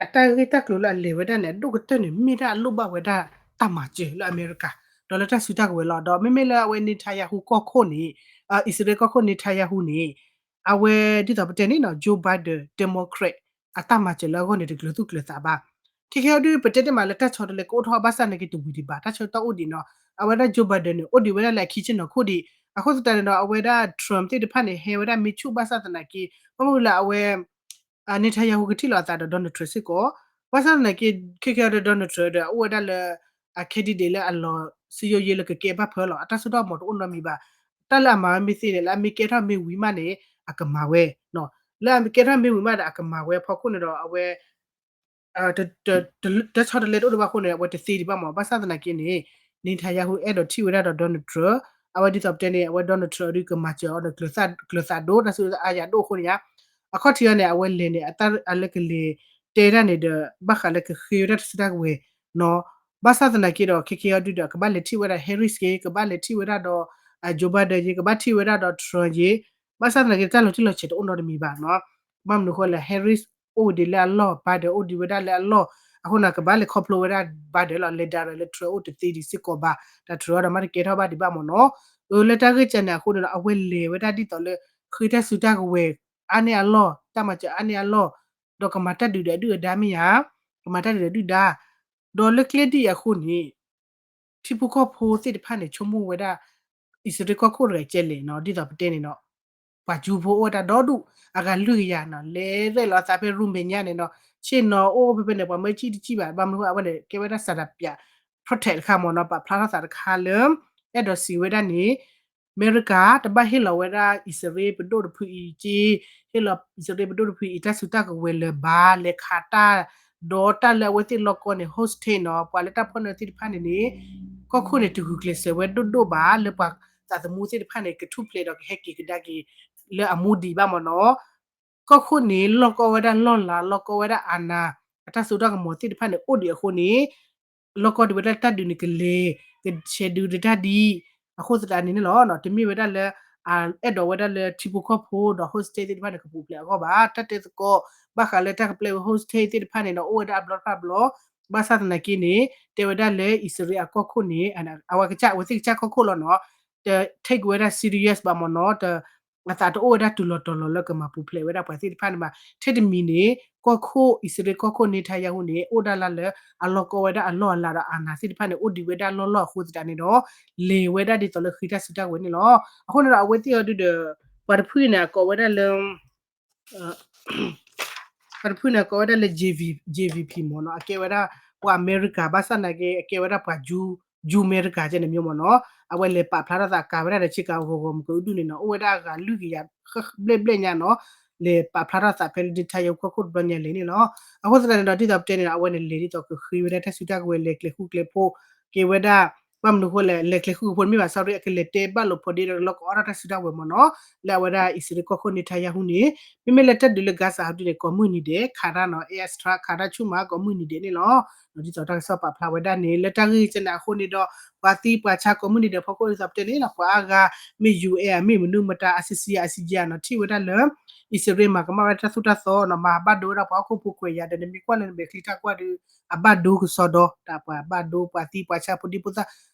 အတၢ်ဂ့ၢ်တၢ်ကျိၤလၢအလဲၤဝဲဒၣ်န့ၣ် အဒိၣ်ကတၢၢ်န့ၣ် မ့ၢ်ဒၣ်အလိၣ်ဘၣ်ဝဲဒၣ်တၢ်မၤစၢၤလၢအမဲရကၤ, ဒီးလၢတၢ်စုတၢ်ကဝဲၤလီၤ. ဒီးမ့မ့ၢ်လၢအဝဲ Netanyahu ကီၢ်ခိၣ်န့ၣ်, အံၣ်စရ့လးကီၢ်ခိၣ် Netanyahu န့ၣ် အဝဲဒ်သိးပတဲန့ၣ်နီၤ Joe Biden Democrat အတၢ်မၤစၢၤလၢအဂီၢ်န့ၣ် တကျၢၤသူၣ်ကျၢၤသးဘၣ်. ခဲခဲအံၤဒုး ပတဲတ့ၢ်မးလၢတၢ်ဆီတလဲကအိၣ်ထီၣ်ဘၣ်ဆၣ်သနာ်က့တဝံၤဒံးဘၣ် တၢ်ဆၢကတီၢ်အိၣ်ဒံးနီၤ, အဝဲဒၣ် Joe Biden န့ၣ် အိၣ်ဒံးဝဲဒၣ်လၢအခံဆ့ၣ်နီၤခိၣ်ဒံး, အဃိသတးန့ၣ်ဒီး အဝဲဒၣ် Trump သ့ၣ်တဖၣ်န့ၣ် ဟဲဝဲဒၣ်မ့ၢ်ဆူၣ်ဘၣ်ဆၣ်သနာ်က့ ဘၣ်မနုၤလၢအဝဲ Netanyahu ကထံၣ်လိာ်အသးဒီး Donald Trump စ့ၢ်ကီး, ဘၣ်ဆၣ်သနာ်က့ ခဲခဲအံၤဒီး Donald Trump ဒီး အအိၣ်ဝဲဒၣ်လၢ အ candidate လၢအလီၤစံယိယ့လၢကကဲဘၣ်ဖၢလီၤ အတၢ်စိတၢ်ကမီၤတအိၣ်နီတမံၤဘၣ်. တၢ်လၢအမၤဝဲမ့ၢ်သ့န့ၣ် လၢအမ့ၢ်ကဲထီၣ်မ့ၢ်ဝံၤမးန့ၣ် အကမၤဝဲ, လၢအမ့ၢ်ကဲထီၣ်မ့ၢ်ဝံၤမးဒီးအကမၤဝဲအဖီခိၣ်န့ၣ်ဒီး အဝဲ တၢ်ဆီတလဲတအိၣ်ဒံးဘၣ်အဃိန့ၣ် အဝဲတသ့ဒံးဘၣ်မး. ဘၣ်ဆၣ်သနာ်က့န့ၣ် Netanyahu အဲၣ်ဒိးထံၣ်ဝဲဒၣ်ဒီး Donald Trump, အဝဲဒ်သိးပတဲန့ၣ် အဝဲ Donald Trump ဒုးကမၤစၢၤအီၤဒီး ကျၢၤသးဒိၣ် တၢ်စုအါယၤဒိၣ်အဃိန့ၣ်ဧါ, အခီၣ်ထံးအံၤန့ၣ် အဝဲလဲၤန့ၣ် အတၢ်လၢကလဲၤတဲဒၣ်န့ၣ်ဒီး ဘၣ်ဃးလၢကဃ့ဝဲဒၣ်တၢ်စုတၢ်ကဝဲၤနီၤ, ဘၣ်ဆၣ်သနာ်က့ဒီး ခဲခဲအံၤဒုးဒီး ကဘၣ်လဲၤထံၣ်ဝဲဒၣ် Harris က့ ကဘၣ်လဲၤထံၣ်ဝဲဒၣ်ဒီး Joe Biden က့ ကဘၣ်ထံၣ်ဝဲဒၣ်ဒီး Trump က့, ဘၣ်ဆၣ်သနာ်က့ တၢ်လီၤတံၢ်လီၤဆဲးတအိၣ်နီတမံၤဘၣ်နီၤ. ဘၣ်မနုၤအဃိလဲၣ် Harris အိၣ်ဒံးလၢအလီၢ် Biden အိၣ်ဒံးဝဲဒၣ်လၢအလီၢ်, အဃိန့ၣ် ကဘၣ်လဲၤခီဖျိဝဲဒၣ် Biden လီၤ လဲၤဒၣ်ရၢၣ်လၢ Trump အိၣ်တသ့ဒံးစ့ၢ်ကီးဘၣ်, ဒီး Trump ဒီးမ့ၢ်တကဲထီၣ်ဘၣ်ဒံးဘၣ်မ့ၢ်နီၤ. အၢ လၢတၢ်ဂ့ၢ်ကဲန့ၣ်အဃိန့ၣ်ဒီး အဝဲလဲၤဝဲဒၣ်ဒ်သိးလၢ ဃ့တၢ်စုတၢ်ကဝဲၤအါန့ၢ်အလီၢ်, တၢ်မၤစၢၤအါန့ၢ်အလီၢ်, ဒီးကမၤတၢ်ဒုးဒီးအဒုၣ်အဒါမ့ၢ်ဧါ, ကမၤတၢ်ဒုးဒီးအဒုၣ်ဒါ, ဒီးလၢကျဲဒ်အံၤအဃိန့ၣ် ထံဖိကီၢ်ဖိသ့ၣ်တဖၣ်န့ၣ် ဆိကမိၣ်ဝဲဒၣ် အံၣ်စရ့လးကီၢ်ခိၣ်တဂၤကဲလဲၣ်နီၤ, ဒ်သိးပတဲန့ၣ်နီၤ, ပှၤကၠူဖိအိၣ်ဝဲဒၣ်ဒီဒူၣ် အဂၤလွံၢ်ကယၤနီၤ, လဲၤရဲၣ်လီၤအသးဖဲ Room မဲာ်ညါန့ၣ်နီၤ, ဆ့ၣ်နီၤအိၣ်ဖဲဖဲန့ၣ် ပှၤမၢကံၣ်တကံၣ်ဘၣ်, ဘၣ်မနုၤအဃိအဝဲန့ၣ် ကဲဝဲဒၣ် စၤဒၤပၠး protect တခါမ့ၢ်နီၤ, ပာ်ဖျါထီၣ်သးတခါလၢ အဲၣ်ဒိးစံးဝဲဒၣ်န့ၣ် အမဲရကၤ တဘၣ်ဟ့ၣ်လီၤဝဲဒၣ်အံၣ်စရ့လးပဒိၣ်တဖုအံၤက့, ဟ့ၣ်လီၤအံၣ်စရ့လးပဒိၣ်တဖုအံၤ တၢ်စုတၢ်ကဝဲၤလၢၤဘၣ် လဲၤခးတၢ်, ဒီးတၢ်လၢအဝဲသ့ၣ်လီၢ်ကီၢ်န့ၣ် hostage နီၤ, ပှၤလၢတၢ်ဖီၣ်န့ၢ်သ့ၣ်တဖၣ်န့ၣ်န့ၣ် ကီၢ်ခိၣ်န့ၣ် တဂုာ်ကျဲးစၢးဝဲဒိၣ်ဒိၣ်ဘၣ် လၢပှၤသးသမူသ့ၣ်တဖၣ်န့ၣ် ကထူၣ်ဖျဲးဒီးကဟဲက့ၤကဒါက့ၤ လၢအမူဒံးဘၣ်မ့ၢ်နီၤ. ကီၢ်ခိၣ်န့ၣ် လီၢ်ကီၢ်ဝဲဒၣ်လီၢ်လၤ လီၢ်ကီၢ်ဝဲဒၣ်အနၤ, အတၢ်စိတၢ်ကမီၤသ့ၣ်တဖၣ်န့ၣ် အိၣ်ဒံးအဃိန့ၣ် လီၢ်ကီၢ်ဒံးဝဲဒၣ်တၢ်ဒုးန့ၣ်ကလဲၤ ကဆဲးဒုးတၢ်ဒ် အဃိသတးန့ၣ်န့ၣ်လီၤ. တမ့ၢ်ဝဲဒၣ်လၢ အဲၣ်ဒိးဝဲဒၣ်လၢထံဖိကီၢ်ဖိဒီး hostage သ့ၣ်တဖၣ်န့ၣ် ကပူၤဖျဲးအဂီၢ်ဘၣ်. တၢ်တဲသကိး ဘၣ်ဃးလၢတၢ်ကပျဲဝဲ hostage သ့ၣ်တဖၣ်န့ၣ်ဒီး အိၣ်ဝဲဒၣ်အဘျီတဖၣ်ဘျီ, ဘၣ်ဆၣ်သနာ်က့န့ၣ် တဲဝဲဒၣ်လၢအံၣ်စရ့လးအကီၢ်ခိၣ်န့ၣ် အဝဲကစၢ် အဝဲသ့ၣ်ကစၢ်ကီၢ်ခိၣ်လီၤနီၤ, တ take ဝဲဒၣ် serious ဘၣ်မ့ၢ်နီၤ, တ အသးတအိၣ်ဝဲဒၣ်တုၤလီၤတီၤလီၤလၢကမၤပူၤဖျဲးဝဲဒၣ်ပှၤသ့ၣ်တဖၣ်န့ၣ်ဘၣ်. ထဲတမံၤန့ၣ် ကီၢ်ခိၣ် အံၣ်စရ့လးကီၢ်ခိၣ် Netanyahu န့ၣ် အိၣ်ဒၣ်လၢ်လၢ အလီၢ်ကီၢ်ဝဲဒၣ်အလီၢ်အလၤဒီး အနၤသ့ၣ်တဖၣ်န့ၣ် အိၣ်ဒံးဝဲဒၣ်လီၢ်လီၢ်အဃိသတးန့ၣ်ဒီး လဲၤဝဲဒၣ်ဒ်သိးလၢဃ့တၢ်စုတၢ်ကဝဲၤန့ၣ်လီၤ. အဃိန့ၣ်ဒီး အဝဲသ့ၣ်အီၤဒုဒီး ပှၤတဖုန့ၣ် အကိးဝဲဒၣ်လၢ ပှၤတဖုန့ၣ် အကိးဝဲဒၣ်လၢ JV, JVP မ့ၢ်နီၤ, အကဲဝဲဒၣ်ပှၤအမဲရကၤ ဘၣ်ဆၣ်သနာ်က့ အကဲဝဲဒၣ်ပှၤ Jew, Jew အမဲရကၤကဲန့ၣ်မ့ၢ်နီၤ, အဝဲလဲၤပာ်ဖျါထီၣ်သးကၤဝဲဒၣ်ဒီး ဆ့ကၤဂီၤဂီၤမုၢ်ကအုဒုၣ်န့ၣ်နီၤ, အိၣ်ဝဲဒၣ်အဂၤလွံၢ်ကယၤဘျဲၣ်ဘျဲၣ်ညါနီၤ, လဲၤပာ်ဖျါထီၣ်သးဖဲလၢ Netanyahu ကီၢ်ခိၣ်တဘျီညါလဲၣ်န့ၣ်လီၤ. အဃိသတးန့ၣ်ဒီး ဒ်သိးပတဲန့ၣ်ဒီး အဝဲန့ၣ်လဲၤဒ်သိးကဃ့ဝဲဒၣ်တၢ်စုတၢ်ကဝဲၤ လဲၤကျဲၤဃူကျဲၤဖိးက့ၤဝဲဒၣ် ဘၣ်မနုၤအဃိလဲၣ် လဲၤကျဲၤဃူကျဲၤဖိးမ့ၢ်ဘၣ် sorry အကလဲၤတဲဘၣ်လိာ်ဖိးဒ့ဒီးလီၢ်ကီၢ်အီၣ်တၢ်စုတၢ်ကဝဲၤမ့ၢ်နီၤ, လၢအဝဲဒၣ်အံၣ်စရ့လးကီၢ်ခိၣ် Netanyahu န့ၣ် မ့မ့ၢ်လၢတၢ်ဒုးလၢ Gaza ဟီဒုန့ၣ် ကိးမုၢ်နံၤဒဲး ခးတၢ်နီၤ, airstrike ခးတၢ်ဆူၣ်မး ကိးမုၢ်နံၤဒဲးန့ၣ်လီၤ. ဒ်သိးတၢ်ကစီၣ်ပာ်ဖျါဝဲဒၣ်န့ၣ် လၢတၢ်ဂ့ၢ်ကဲန့ၣ်အဃိန့ၣ်ဒီး ပှၤသံပှၤဆါကိးမုၢ်နံၤဒဲးဖီခိၣ်ဒ်သိးပတဲန့ၣ်နီၤ, ပှၤအါဂၤမ့ၢ် UN မ့ၢ်မနုၤမတၤ ICC ICJ နီၤ, ထံၣ်ဝဲဒၣ်လၢ အံၣ်စရ့လးမၤကမၣ်ဝဲတၢ်သိၣ်တၢ်သီနီၤ, မၤဘၣ်ဒိဝဲဒၣ်ပှၤဟီၣ်ခိၣ်ဖိခွဲးယာ်ဒီး နမ့ၢ်ကွၢ်လၢနမဲာ်ချံတၢ်ကွၢ်ဒီး အဘၣ်ဒိကစီဒီ တၢ်ပှၤဘၣ်ဒိပှၤသံပှၤဆါဖိဒံဖိသၣ်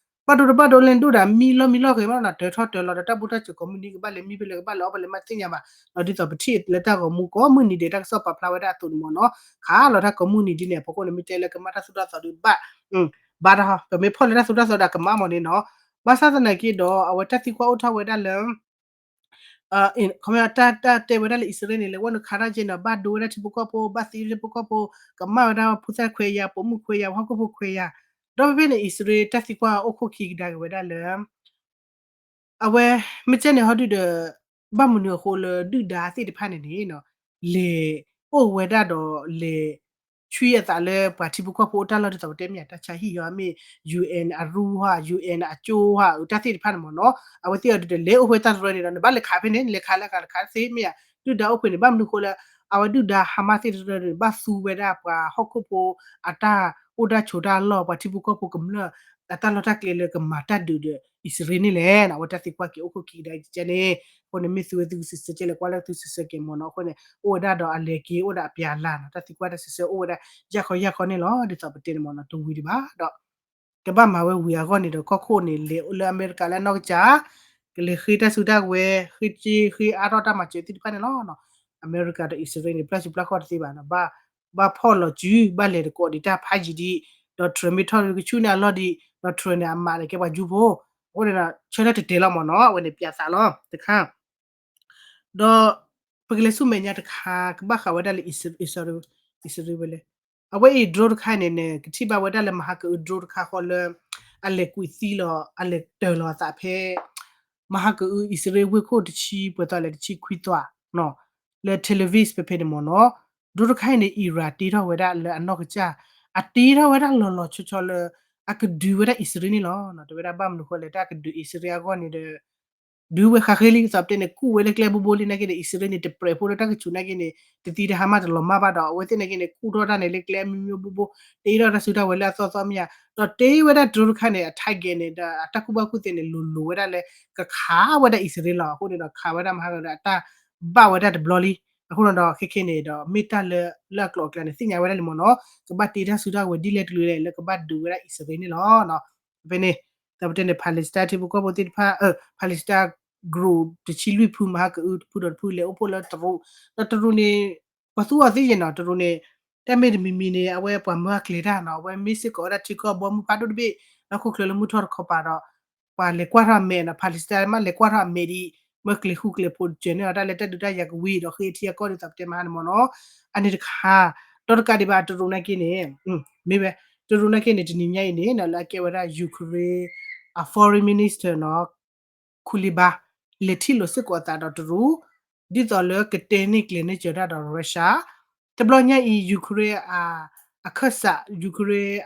ဘၣ်ဒိတဘၣ်ဒိလဲၣ်ဒိၣ်ဒၣ်မံလီၢ်မံလီၢ်ဃဲမးနီၤ, တၢထီၣ်တၢလီၤဒီးတၢ်ဘူၣ်တၢ်စၢၤကိးမုၢ်နံၤ ကဘၣ်လဲၤမံဖဲလဲၣ် ကဘၣ်လဲၤအီၣ်ဖဲလဲၣ် မ့ၢ်တသ့ၣ်ညါဘၣ်နီၤ, ဒ်သိးပထံၣ်လၢတၢ်ဂီၤမူကိးမုၢ်နံၤဒဲး တၢ်ကစီၣ်ပာ်ဖျါဝဲဒၣ်အသိးန့ၣ်မ့ၢ်နီၤ, ခးလီၤတၢ်ကိးမုၢ်နံၤဒ်န့ၣ် အဖီခိၣ်န့ၣ် မ့ၢ်တဲလၢကမၣ်တၢ်သိၣ်တၢ်သီဒီးဘၣ် ဘၣ်တၢ် ပမ့ၢ်ဖီၣ်လၢတၢ်သိၣ်တၢ်သီဒီးကမၣ်မ့ၢ်န့ၣ်နီၤ, ဘၣ်ဆၣ်သနာ်က့ဒီး အဝဲတၢ်သံကွၢ်အိၣ်ထီၣ်ဝဲဒၣ်လၢ ခီ တၢ်တဲဝဲဒၣ်လၢအံၣ်စရ့လးန့ၣ် လဲၤဝဲနုာ်ခးတၢ်က့နီၤ ဘၣ်ဒိဝဲဒၣ်ထံဖိကီၢ်ဖိ ဘၣ်သံထံဖိကီၢ်ဖိ ကမၣ်ဝဲဒၣ်ဖိသၣ်ခွဲးယာ် ပိာ်မုၣ်ခွဲးယာ် ဟီၣ်ခိၣ်ဖိခွဲးယာ်, ဒီးဖဲဖဲန့ၣ် အံၣ်စရ့လးတၢ်သံကွၢ်အိၣ်ခိၣ်ခံကဒါက့ၤဝဲဒၣ်လၢ အဝဲ မ့ၢ်ကဲန့ၣ်ဟီဒုဒီး ဘၣ်မနုၤအဃိလၢဒုၣ်ဒါသ့ၣ်တဖၣ်န့ၣ်န့ၣ် လဲၤအိၣ်ဝဲဒၣ်ဒီးလဲၤ ဆှံအသးလၢပှၤထံဖိကီၢ်ဖိအိၣ်တၢ်လီၢ်ဒ်သိးပတဲမ့ၢ်ဧါ တၢ်ဆါဟံၣ်ယီၤမ့ၢ် ယူၣ်အဲၣ်အရူဟီၣ် ယူၣ်အဲၣ်အကၠိဟီၣ် တၢ်သ့ၣ်တဖၣ်န့ၣ်မ့ၢ်နီၤ, အဝဲသ့ၣ်အီၤဒုဒီးလဲၤအိၣ်ဝဲတၢ်တရၢန့ၣ်ဒီး နဘၣ်လဲၤခးဖဲန့ၣ် နလဲၤခးလၢအဂၤတခါသ့မ့ၢ်ဧါ, ဒုၣ်ဒါအိၣ်ဖဲန့ၣ် ဘၣ်မနုၤအဃိလၢ အဝဲဒုၣ်ဒါဟါမၢ်သ့ၣ်တရၢန့ၣ် ဘၣ်သူဝဲဒၣ်ပှၤဟီၣ်ခိၣ်ဖိအတၢ်အိၣ်တၢ်ဆိးတၢ်လီၢ် ပှၤထံဖိကီၢ်ဖိကမျၢၢ် အတၢ်လီၢ်တၢ်ကျဲလၢကမၤတၢ်ဒုးဒီးအံၣ်စရ့လးန့ၣ်လဲၣ်နီၤ, အဝဲတၢ်သံကွၢ်က့ၤအိၣ်ခိၣ်ခံကဒါက့ၤန့ၣ်, အဃိန့ၣ်မ့ၢ်သုဝဲသုကစံးဆၢကဲလဲၣ် ကွၢ်လၢသုစံးဆၢက့ၤမ့ၢ်နီၤ, အဃိန့ၣ် အိၣ်ဝဲဒၣ်ဒီးအလဲၤက့ၤအိၣ်ဒီးအပျဲၢ်အလၢ်နီၤ, တၢ်သံကွၢ်တၢ်စံးဆၢအိၣ်ဝဲဒၣ်ယၢ်ခီယၢ်ခီန့ၣ်လီၤ, ဒ်သိးပတဲန့ၣ်မ့ၢ်နီၤ တဝံၤဒံးဘၣ်ဒီး ကဘၣ်မၤဝဲဝံၤအဂီၢ်န့ၣ်ဒီး ကီၢ်ခိၣ်န့ၣ် လဲၤအိၣ်လၢအမဲရကၤလၢအနီၢ်ကစၢ် ကလဲၤဃ့တၢ်စုတၢ်ဝဲၤ ဃ့စ့ဃ့အါထီၣ်တၢ်မၤစၢၤသ့ၣ်တဖၣ်န့ၣ်လီၤ. အမဲရကၤဒီးအံၣ်စရ့လးန့ၣ် ပျၢ်စုပျၢ်ခီၣ်တသ့ဘၣ်နီၤ, ဘၣ်ဖီၣ်လီၤစု ဘၣ်လဲၤတကိးဒံးတၢ်ဖးယံာ်ဒံး, ဒီး Trump မ့ၢ်ထီၣ်ကဆူၣ်န့ၢ်အလီၢ်ဒံး, ဒီး Trump န့ၣ် အမးန့ၣ်ကဲပှၤယူဖိ, အဃိန့ၣ်ဒီး ဆၢထၢၣ်တတဲာ်လီၤမ့ၢ်နီၤ, အဝဲန့ၣ်ပျဲသးလီၤတခါ ဒီး ပကလဲၤဆူမဲာ်ညါတခါ ကဘၣ်ဃးဝဲဒၣ်လၢ အံၣ်စရ့လးဝဲလဲၣ်, အဝဲအံၤ drone တခါန့ၣ်န့ၣ် ကထံၣ်ဘၣ်ဝဲဒၣ်လၢမဟါကအု drone တခါဃီလၢ အလဲၤကွံာ်သံလီၤ အလဲၤတၢၤလီၤအသးဖဲ မဟါကအု အံၣ်စရ့လးဝ့ၢ်ခိၣ်တဆံပှဲၤသီလဲၣ် တဆံခွံသီ လၢ Tel Aviv ဖဲဖဲန့ၣ်မ့ၢ်နီၤ, drone တခါအံၤန့ၣ် Iran တ့ထီၣ်ဝဲဒၣ်လၢအနီၢ်ကစၢ် အတ့ထီၣ်ဝဲဒၣ်လီၤလီၤဆီဆီလၢ အကဒုးဝဲဒၣ်အံၣ်စရ့လးန့ၣ်လီၤ. တဲဝဲဒၣ်ဘၣ်မနုၤဃိလဲၣ် တၢ်ကဒုးအံၣ်စရ့လးအဂီၢ်န့ၣ်ဒီး ဒုးဝဲဃးဃ့လံ ဒ်သိးပတဲန့ၣ် ကူၣ်ဝဲလၢကျဲဘိဘိလံနာ်က့န့ၣ် အံၣ်စရ့လးန့ၣ် တပြဲးဖိလၢတၢ်ကဆူးနာ်က့န့ၣ် တသံတဟါမးတလီၤမၢ်ဘၣ်ဒီး အဝဲသ့ၣ်နာ်က့န့ၣ် ကူၣ်ထီၣ်တၢ်န့ၣ်လၢကျဲအမျိုးမျိုးဘိဘိ တ့ထီၣ်တၢ်စုတၢ်ဝဲၤလၢအသီသီမ့ၢ်ဧါ, ဒီးတ့ဝဲဒၣ် drone တခါန့ၣ် အ target န့ၣ်ဒီး အတၢ်ကူၣ်ဘၣ်ကူၣ်သ့န့ၣ် လိၤလိၤဝဲဒၣ်လၢ ကခးဝဲဒၣ်အံၣ်စရ့လးလီၤ. အဃိန့ၣ်ဒီး ခးဝဲဒၣ်မဟါကဒီး အတၢ်ဘၣ်ဝဲဒၣ်တဘျီလံ. အဃိန့ၣ်ဒီး ခဲခဲန့ၣ်ဒီး မ့ၢ်တၢ်လၢ လၢအကျိၤအကျဲန့ၣ် သ့ၣ်ညါဝဲဒၣ်လံမ့ၢ်နီၤ, ကဘၣ်တ့တၢ်စုတၢ်ဝဲၤဒ်လဲၣ်တကလုာ်လဲၣ် လၢကဘၣ်ဒုးဝဲဒၣ်အံၣ်စရ့လးန့ၣ်လီၤ. ဖဲန့ၣ် ဒီးပတဲန့ၣ် Palestine ထံဖိကီၢ်ဖိသ့ၣ်တဖၣ် Palestine group တဆံလွံၢ်ဖု မဟါကအုတဖုဒီးတဖု လဲၤအိၣ်ဖှိၣ်လၢတရူး, ဒီးတရူးန့ၣ် ပှၤသူအီၤသ့ယဲၢ်နီၤ, တရူးန့ၣ် တၢ်မ့ၢ်တမံၤမံၤန့ၣ် အဝဲပှၤမၢအကျဲၤတၢ်နီၤ, အဝဲမ့ၢ်စ့ၢ်ကီးဝဲဒၣ်ထံကီၢ်ဘီမုၢ်ဖးဒိၣ်တဘ့ၣ် လၢဟီၣ်ခိၣ်ချၢလၢမုၢ်ထီၣ်တခီပၤဒီး ပှၤလဲၤကွၢ်ထီၣ်အမဲာ်နီၤ, Palestine မ့ၢ်လဲၤကွၢ်ထီၣ်အမဲာ်ဒ် မ့ၢ်ကျဲၤဃူကျဲၤဖိးစၢၤန့ၢ်အီၤ တၢ်လၢတၢ်ဒုးတၢ်ယၤကဝံၤဒီး ဃ့ထံအကီၢ်ဒ်သိးပတဲမဟါန့ၣ်မ့ၢ်နီၤ, အန့ၣ်တခါ, ဒီးတကးဒံးဘၣ်တရူးနာ်က့န့ၣ် မ့ၢ်ဝဲ တရူးနာ်က့န့ၣ် တနံၤညါအံၤန့ၣ် လၢအကဲဝဲဒၣ် Ukraine အ foreign minister နီၤ Kuleba လဲၤထံၣ်လိာ်စ့ၢ်ကီးအသးဒီးတရူး ဒ်သိးလၢကတဲန့ၢ်ကျဲၤန့ၢ်စၢၤတၢ်ဒီး Russia တဘျီညါအံၤ Ukraine အခၢၣ်စး Ukraine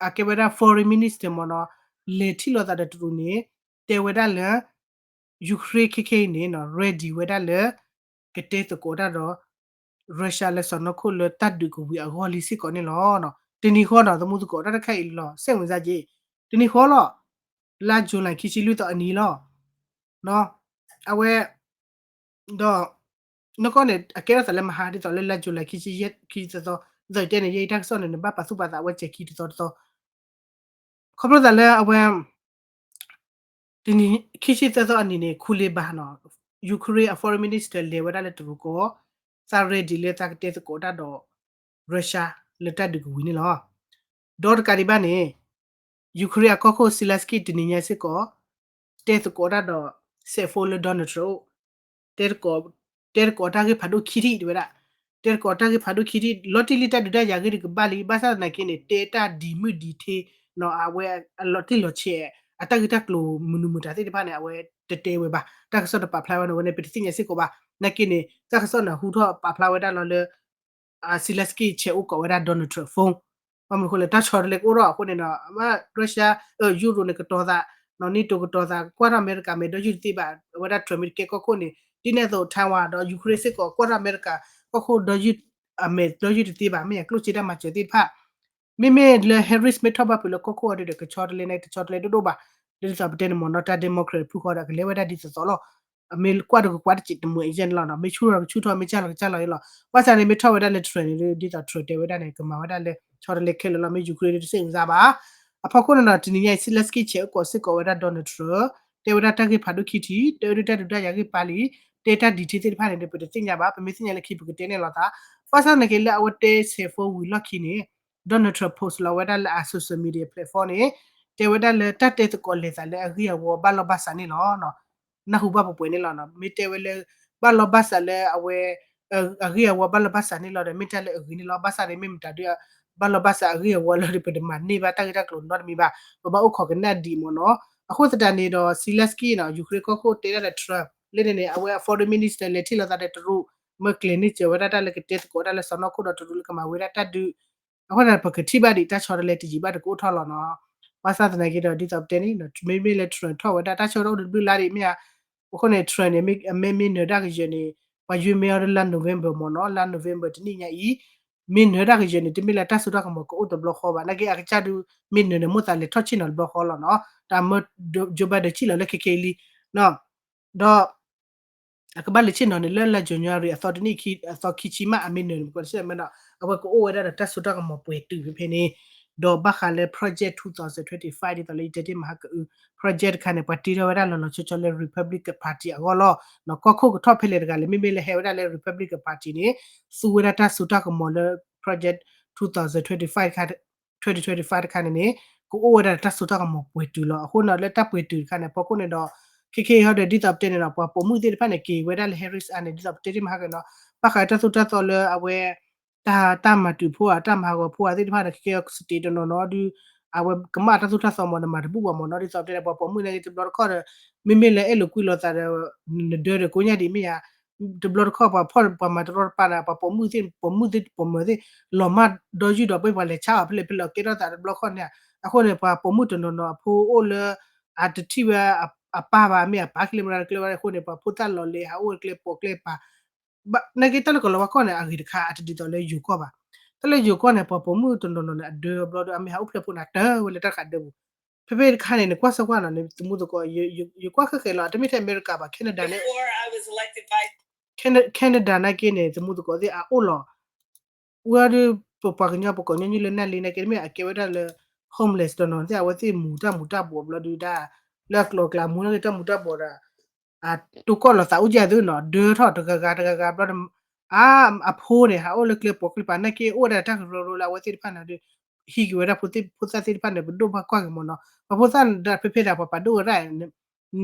အကဲဝဲဒၣ် foreign minister မ့ၢ်နီၤ လဲၤထံၣ်လိာ်သးဒီးတရူးန့ၣ် တဲဝဲဒၣ်လၢ Ukraine ခဲခဲအံၤန့ၣ် ready ဝဲဒၣ်လၢ ကတဲသကိးတၢ်ဒီး Russia လၢစီၢ်နီၤခိၣ်လၢတၢ်ဒုးကဝံၤအဂီၢ်လံစ့ၢ်ကီးန့ၣ်လီၤ. တနံၤဃီနီၤ သမူသကိးတၢ်တခါအံၤလီၤ စဲးဝင်စားက့ တနံၤဃီလီၤ လါ July ခံဆံလွံၢ်သီအနံၤလီၤ. အဝဲ ဒီး နီၢ်ကီၢ်န့ၣ် အကဲထီၣ်သးလၢမဟါ ဒ်သိးလၢလါ July ခံဆံယဲၢ် ခံဆံသၢသီ ဒ်သိးယတဲန့ၣ် ယဲအံၤတၢ်ကစီၣ်န့ၣ် နဘၣ်ပာ်သူၣ်ပာ်သးအဝဲစဲးခံတသီတသီ ခီဖျိသးလၢအဝဲ တနံၤ ခံဆံသၢသီအနံၤန့ၣ် Kuleba နီၤ Ukraine အ foreign minister လဲၤဝဲဒၣ်လၢတရူးကီၢ် သး ready လၢသးကတဲသကိးတၢ်ဒီး Russia လၢတၢ်ဒုးကဝံၤန့ၣ်လီၤ. ဒီးတကးဒံးဘၣ်န့ၣ် Ukraine အကီၢ်ခိၣ် Zelenskyy တနံၤညါစ့ၢ်ကီး တဲသကိးတၢ်ဒီး စဲးဖိလၢ Donald Trump အိၣ် တဲသကိး တဲသကိးတၢ်ဂ့ၢ်ဖးဒိၣ်ခံထံၣ်တဲဝဲဒၣ် တဲသကိးတၢ်ဂ့ၢ်ဖးဒိၣ်ခံထံၣ် လီၤတံၢ်လံတၢ်ဒုးတၢ်ယၤဂ့ၢ်တကဘၣ်လံ ဘၣ်ဆၣ်သနာ်က့န့ၣ် တဲတၢ်ဒံးမုၢ်ဒံးထံနီၤ အဝဲအလီၤတံၢ်လီၤဆဲး အတၢ်ဂ့ၢ်တၢ်ကျိၤမနုၤမတၤသ့ၣ်တဖၣ်န့ၣ် အဝဲတတဲဝဲဘၣ် တၢ်ကစီၣ်တပာ်ဖျါဝဲန့ၣ် အဝဲန့ၣ် ပတသ့ၣ်ညါစ့ၢ်ကီးဘၣ် နာ်က့န့ၣ် တၢ်ကစီၣ်န့ၣ် ဟူထီၣ်ပာ်ဖျါဝဲဒၣ်လီၤလၢ Zelenskyy ဆဲးအိၣ်ကိးဝဲဒၣ် Donald Trump phone ဘၣ်မနုၤအဃိလဲၣ် တၢ်ဆီတလဲကအိၣ်ထီၣ်အဃိန့ၣ်နီၤ Russia Europe န့ၣ်ကတီၤသး NATO ကတီၤသး ကွၢ်ထီၣ်အမဲရကၤမဲာ်ဒီယုၢ်တသ့ဘၣ် အဝဲဒၣ် Trump မ့ၢ်တကဲကီၢ်ခိၣ်န့ၣ် ဒ်န့ၣ်အသိး Taiwan ဒီး Ukraine စ့ၢ်ကီး ကွၢ်ထီၣ်အမဲရကၤကီၢ်ခိၣ်ဒီယုၢ် အမဲာ်ဒီယုၢ်တသ့ဘၣ် မ့ၢ်ယကျိၣ်စ့တၢ်မၤစၢၤသ့ၣ်တဖၣ် မ့မ့ၢ်လၢ Harris မ့ၢ်ထီၣ်ဘၣ်ဖုးလၢကီၢ်ခိၣ်အီၤဒီး ကဆီတလဲန့ၣ် တဆီတလဲဒိၣ်ဒိၣ်ဘၣ် လၢဒ်သိးပတဲန့ၣ်မ့ၢ်နီၤ တၢ် Democrat ဖုဃီဒီး ကလဲၤဝဲဒၣ်ဒ်သိးသိးလီၤ မ့ၢ်ကွၢ်တကကွၢ်တစဲးတမှဲးယဲၢ်န့ၣ်လီၤနီၤ, မ့ၢ်ဆူၣ်ထီၣ်ကဆူၣ်ထီၣ် မ့ၢ်ကၢ်လီၤကစၢ်လီၤအံၤလီၤ. ဘၣ်ဆၣ်န့ၣ် မ့ၢ်ထီၣ်ဝဲဒၣ်လၢ Trump န့ၣ် ဒ်သိး Trump တဲဝဲဒၣ်န့ၣ် ကမၤဝဲဒၣ်လၢဆီတလဲခဲလၢာ်လီၤ, မ့ၢ် Ukraine ဒ်တစ့ၣ်ကစၢ်ဘၣ်. အဖီခိၣ်န့ၣ်ဒီး တနံၤညါအံၤ Zelenskyy ဆဲးအုၣ်ကီးစ့ၢ်ကီးဝဲဒၣ် Donald Trump တဲဝဲဒၣ်တၢ်ဂ့ၢ်ဖးဒိၣ်ခံထံၣ်, တဲဝဲဒၣ်တၢ်ဒုးတၢ်ယၤဂ့ၢ်ပာ်လံ, တဲတၢ် detail သ့ၣ်တဖၣ်န့ၣ်ဒီး ပတသ့ၣ်ညါဘၣ်, ပမ့ၢ်သ့ၣ်ညါလၢခံပကတဲန့ၣ်လိာ်သး. ဘၣ်ဆၣ်သနာ်က့လၢအဝဲတဲဆဲးဖိဝံၤလီၢ်ခံန့ၣ် Donald Trump post လီၤဝဲဒၣ်လၢအ social media platform န့ၣ် တဲဝဲဒၣ်လၢတၢ်တဲသကိးလဲၤသးလၢအဂ့ၢ်အဝီဘၣ်လီၢ်ဘၣ်စးန့ၣ်လီၤ. နၢ်ဟူဘၣ်ပှဲၤပှဲၤန့ၣ်လီၤ. မ့ၢ်တဲဝဲလၢ ဘၣ်လီၢ်ဘၣ်စးလၢအဝဲ အဂ့ၢ်အဝီဘၣ်လီၢ်ဘၣ်စးန့ၣ်လီၤဒီး မ့ၢ်တၢ်လၢအဂ့ၤန့ၣ်လီၤ. ဘၣ်ဆၣ်န့ၣ် မ့ၢ်မတၤဒုး ဘၣ်လီၢ်ဘၣ်စးအဂ့ၢ်အဝီလၢ ပတမၤန့ၢ်ဘၣ်တၢ်ဂ့ၢ်တၢ်ကျိၤနီတမံၤဘၣ်, ပဘၣ်အိၣ်ခိးကနၣ်ဒံးမ့ၢ်နီၤ. အဃိသတးန့ၣ်ဒီး Zelenskyy နီၤ Ukraine ကီၢ်ခိၣ်တဲဒၣ်ဒီး Trump လၢန့ၣ်န့ၣ် အဝဲအ foreign minister လဲၤထံၣ်လိာ်သးဒီးတရူး မၢကျဲၤန့ၢ်စၢၤဝဲဒၣ်တၢ်လၢကတဲသကိးတၢ်လၢစီၢ်နီၤခိၣ်ဒီးတရူးလၢကမၤဝဲဒၣ်တၢ်ဒုး အဃိန့ၣ် ပကထံၣ်ဘၣ်ဒံးတၢ်ဆီတလဲတယံာ်ဘၣ်ဒီးကအိၣ်ထီၣ်လီၤနီၤ. ဘၣ်ဆၣ်သနာ်က့ဒီး ဒ်သိးပတဲန့ၣ် မ့မ့ၢ်လၢ Trump ထီၣ်ဝဲဒၣ် တၢ်ဆၢကတီၢ်အိၣ်တဘျုးလါဒံးမ့ၢ်ဧါ. အဃိန့ၣ် Trump န့ၣ် အမ့ၢ်မ့ၢ်နၢၤတၢ်ကယၢၤန့ၣ် ပှၤယွၤမ့ၢ်အီၤလၢလါ November မ့ၢ်နီၤ, လါ November တနံၣ်ညါအံၤ မ့ၢ်နၢၤတၢ်ကယၢၤန့ၣ် တမ့ၢ်လၢတၢ်စိတၢ်ကမီၤကအိၣ်တဘျီဃီဘၣ်. နာ်က့အကစၢ်ဒုး မ့ၢ်နၢၤန့ၣ် မိၣ်သးလဲၤထီၣ်ဆ့ၣ်နီၤတဘျီဃီလီၤနီၤ. တၢ်မၢ Joe Biden ဆ့ၣ်နီၤလၢခဲခဲအံၤလံ ဒီး အကဘၣ်လဲၤဆ့ၣ်နီၤန့ၣ် လၢလါ January အသီတနံၣ် အသီခံဆံမး အမ့ၢ်နၢၤန့ၣ် ပကွၢ်တဆဲးမ့ၢ်ဒီး အဝဲကအိၣ်ဝဲဒၣ်ဒီးတၢ်စိတၢ်ကမီၤပှဲၤတုၤဖဲဖဲန့ၣ်, ဒီးဘၣ်ဃးလၢ Project two thousand twenty-five ဒ်သိးလၢယတဲတ့ၢ်မဟါကအု Project တခါန့ၣ် ပှၤတ့ထီၣ်ဝဲဒၣ်လီၤလီၤဆီဆီလၢ Republican Party အဂီၢ်လီၤ. ကီၢ်ခိၣ်ကထီၣ်ဖဲလဲၣ်တဂၤလဲၣ် မ့မ့ၢ်လၢဟဲဝဲဒၣ်လၢ Republican Party န့ၣ် သူဝဲဒၣ်တၢ်စိတၢ်ကမီၤလၢ Project two thousand twenty-five twenty twenty-five တခါန့ၣ်န့ၣ် ကအိၣ်ဝဲဒၣ်တၢ်စိတၢ်ကမီၤပှဲၤတုၤလီၤ. အဃိန့ၣ်လၢတၢ်ပှဲၤတုၤတခါန့ၣ် ဖီခိၣ်န့ၣ်ဒီး ခဲခဲအံၤဟီဒီး ဒ်သိးပတဲန့ၣ်ဒီး ပှၤပိာ်မုၣ်သ့ၣ်တဖၣ်န့ၣ် က့ၤဝဲဒၣ်လၢ Harris အန့ၣ် ဒ်သိးပတဲတ့ၢ်မဟါကနီၤ, ဘၣ်ဃးတၢ်သိၣ်တၢ်သီလၢအဝဲ တၢ်တၢ်မၤတုၤဖိဧါ တၢ်မၤဟးဂီၤဖိဧါသ့ၣ်တဖၣ်န့ၣ် ခဲခဲအံၤ state တနီၤနီၤဒုး အဝဲကမၣ်တၢ်သိၣ်တၢ်သီမ့ၢ်နီၤ, မၤတဘူၣ်ဘၣ်မ့ၢ်နီၤ, ဒ်သိးပတဲန့ၣ် ပှၤပိာ်မုၣ်နာ်က့တဘျီတခီၣ်ဒီး မ့မ့ၢ်လၢအဲၣ်လိာ်ကွံလိာ်သးဒီး နဒၢဒီးကိးညါဒံးမ့ၢ်ယါ, တဘျီတခီၣ်ပှၤဖီၣ်ပှၤမၤတရီတပါဒီး ပှၤပိာ်မုၣ်သ့ၣ် ပိာ်မုၣ်သ့ၣ်ပိာ်မၢၤသ့ၣ် လီၤမၢ်ဒီယုၢ်ဒီး ပှၤလဲၤဆါအီၤဖဲလဲၣ်ဖဲလဲၣ်ကဲထီၣ်သးတဘျီခီၣ်န့ၣ်, အဃိန့ၣ် ပှၤပိာ်မုၣ်တနီၤနီၤအဖိအိၣ်လၢ အတထံၣ်ဝဲအပၢ်ဘၣ် မ့ၢ်အပၢ်ကျဲမတၤတကျဲဝဲအဃိန့ၣ် ပှၤဖိသၣ်လီၤလဲၤဟးအိၣ်ကျဲပိာ်ကျဲပၤ နာ်က့တၢ်လၢကလီၤဝါကီၢ်န့ၣ် အဂ့ၤတခါ အတဒ်သိးလၢယိၤကီၢ်ဘၣ်. တၢ်လၢယိၤကီၢ်န့ၣ် ပှၤပိာ်မုၣ်တနီၤနီၤန့ၣ် အဒၢဘျီဒီး အမ့ၢ်ဟးအိၣ်ဖျဲၣ်ဖိန့ၣ် တၢ်ဝဲလၢတၢ်တခါဒၢပူၤ, ဖဲဖဲတခါန့ၣ် နကွၢ်စၢၤကွၢ်နီၤန့ၣ် သမူသကိး ယကွၢ်ဃဲဃဲလီၤ တမ့ၢ်ထဲအမဲရကၤဘၣ် Canada န့ၣ် Canada နာ်က့န့ၣ် သမူသကိးသ့ၣ်အအိၣ်လီၤ ဝဲဒီး ပပှၤကညီပကိးညီနုၢ်လၢနၢ်လံနာ်က့ တမ့ၢ်အကဲဝဲဒၣ်လၢ homeless တနီၤသ့ၣ် အဝဲသ့ၣ်မူၤတၢ်မူၤတၢ်ဘှီးဘျီဒုးဒၣ် လၢအကျိၤအကျဲမူၤနာ်က့တၢ်မူၤတၢ်ဘှီးဒီး တိၢ်ကီၢ်လီၤသးအိၣ်ကဲသုနီၤ ဒၢထီၣ်တဂၤဂၤတဂၤဂၤဘျီဒီး အ အဖိန့ၣ် ဟးအိၣ်လၢကျဲပိာ်ကျဲပၤနာ်က့ အိၣ်ဝဲဒၣ်တၢ်ကရၢကရိလၢအဝဲသ့ၣ်တဖၣ်န့ၣ်ဒီး ဟံးက့ၤဝဲဒၣ်ဖိသၣ်သ့ၣ်တဖၣ်န့ၣ် ပဒိၣ်ဘၣ်ကွၢ်က့ၤမ့ၢ်နီၤ ပှၤဖိသၣ်ဒၣ်ဖဲဖဲဒၣ်ပှၤပာ်ဒိၣ်ဝဲဒၣ်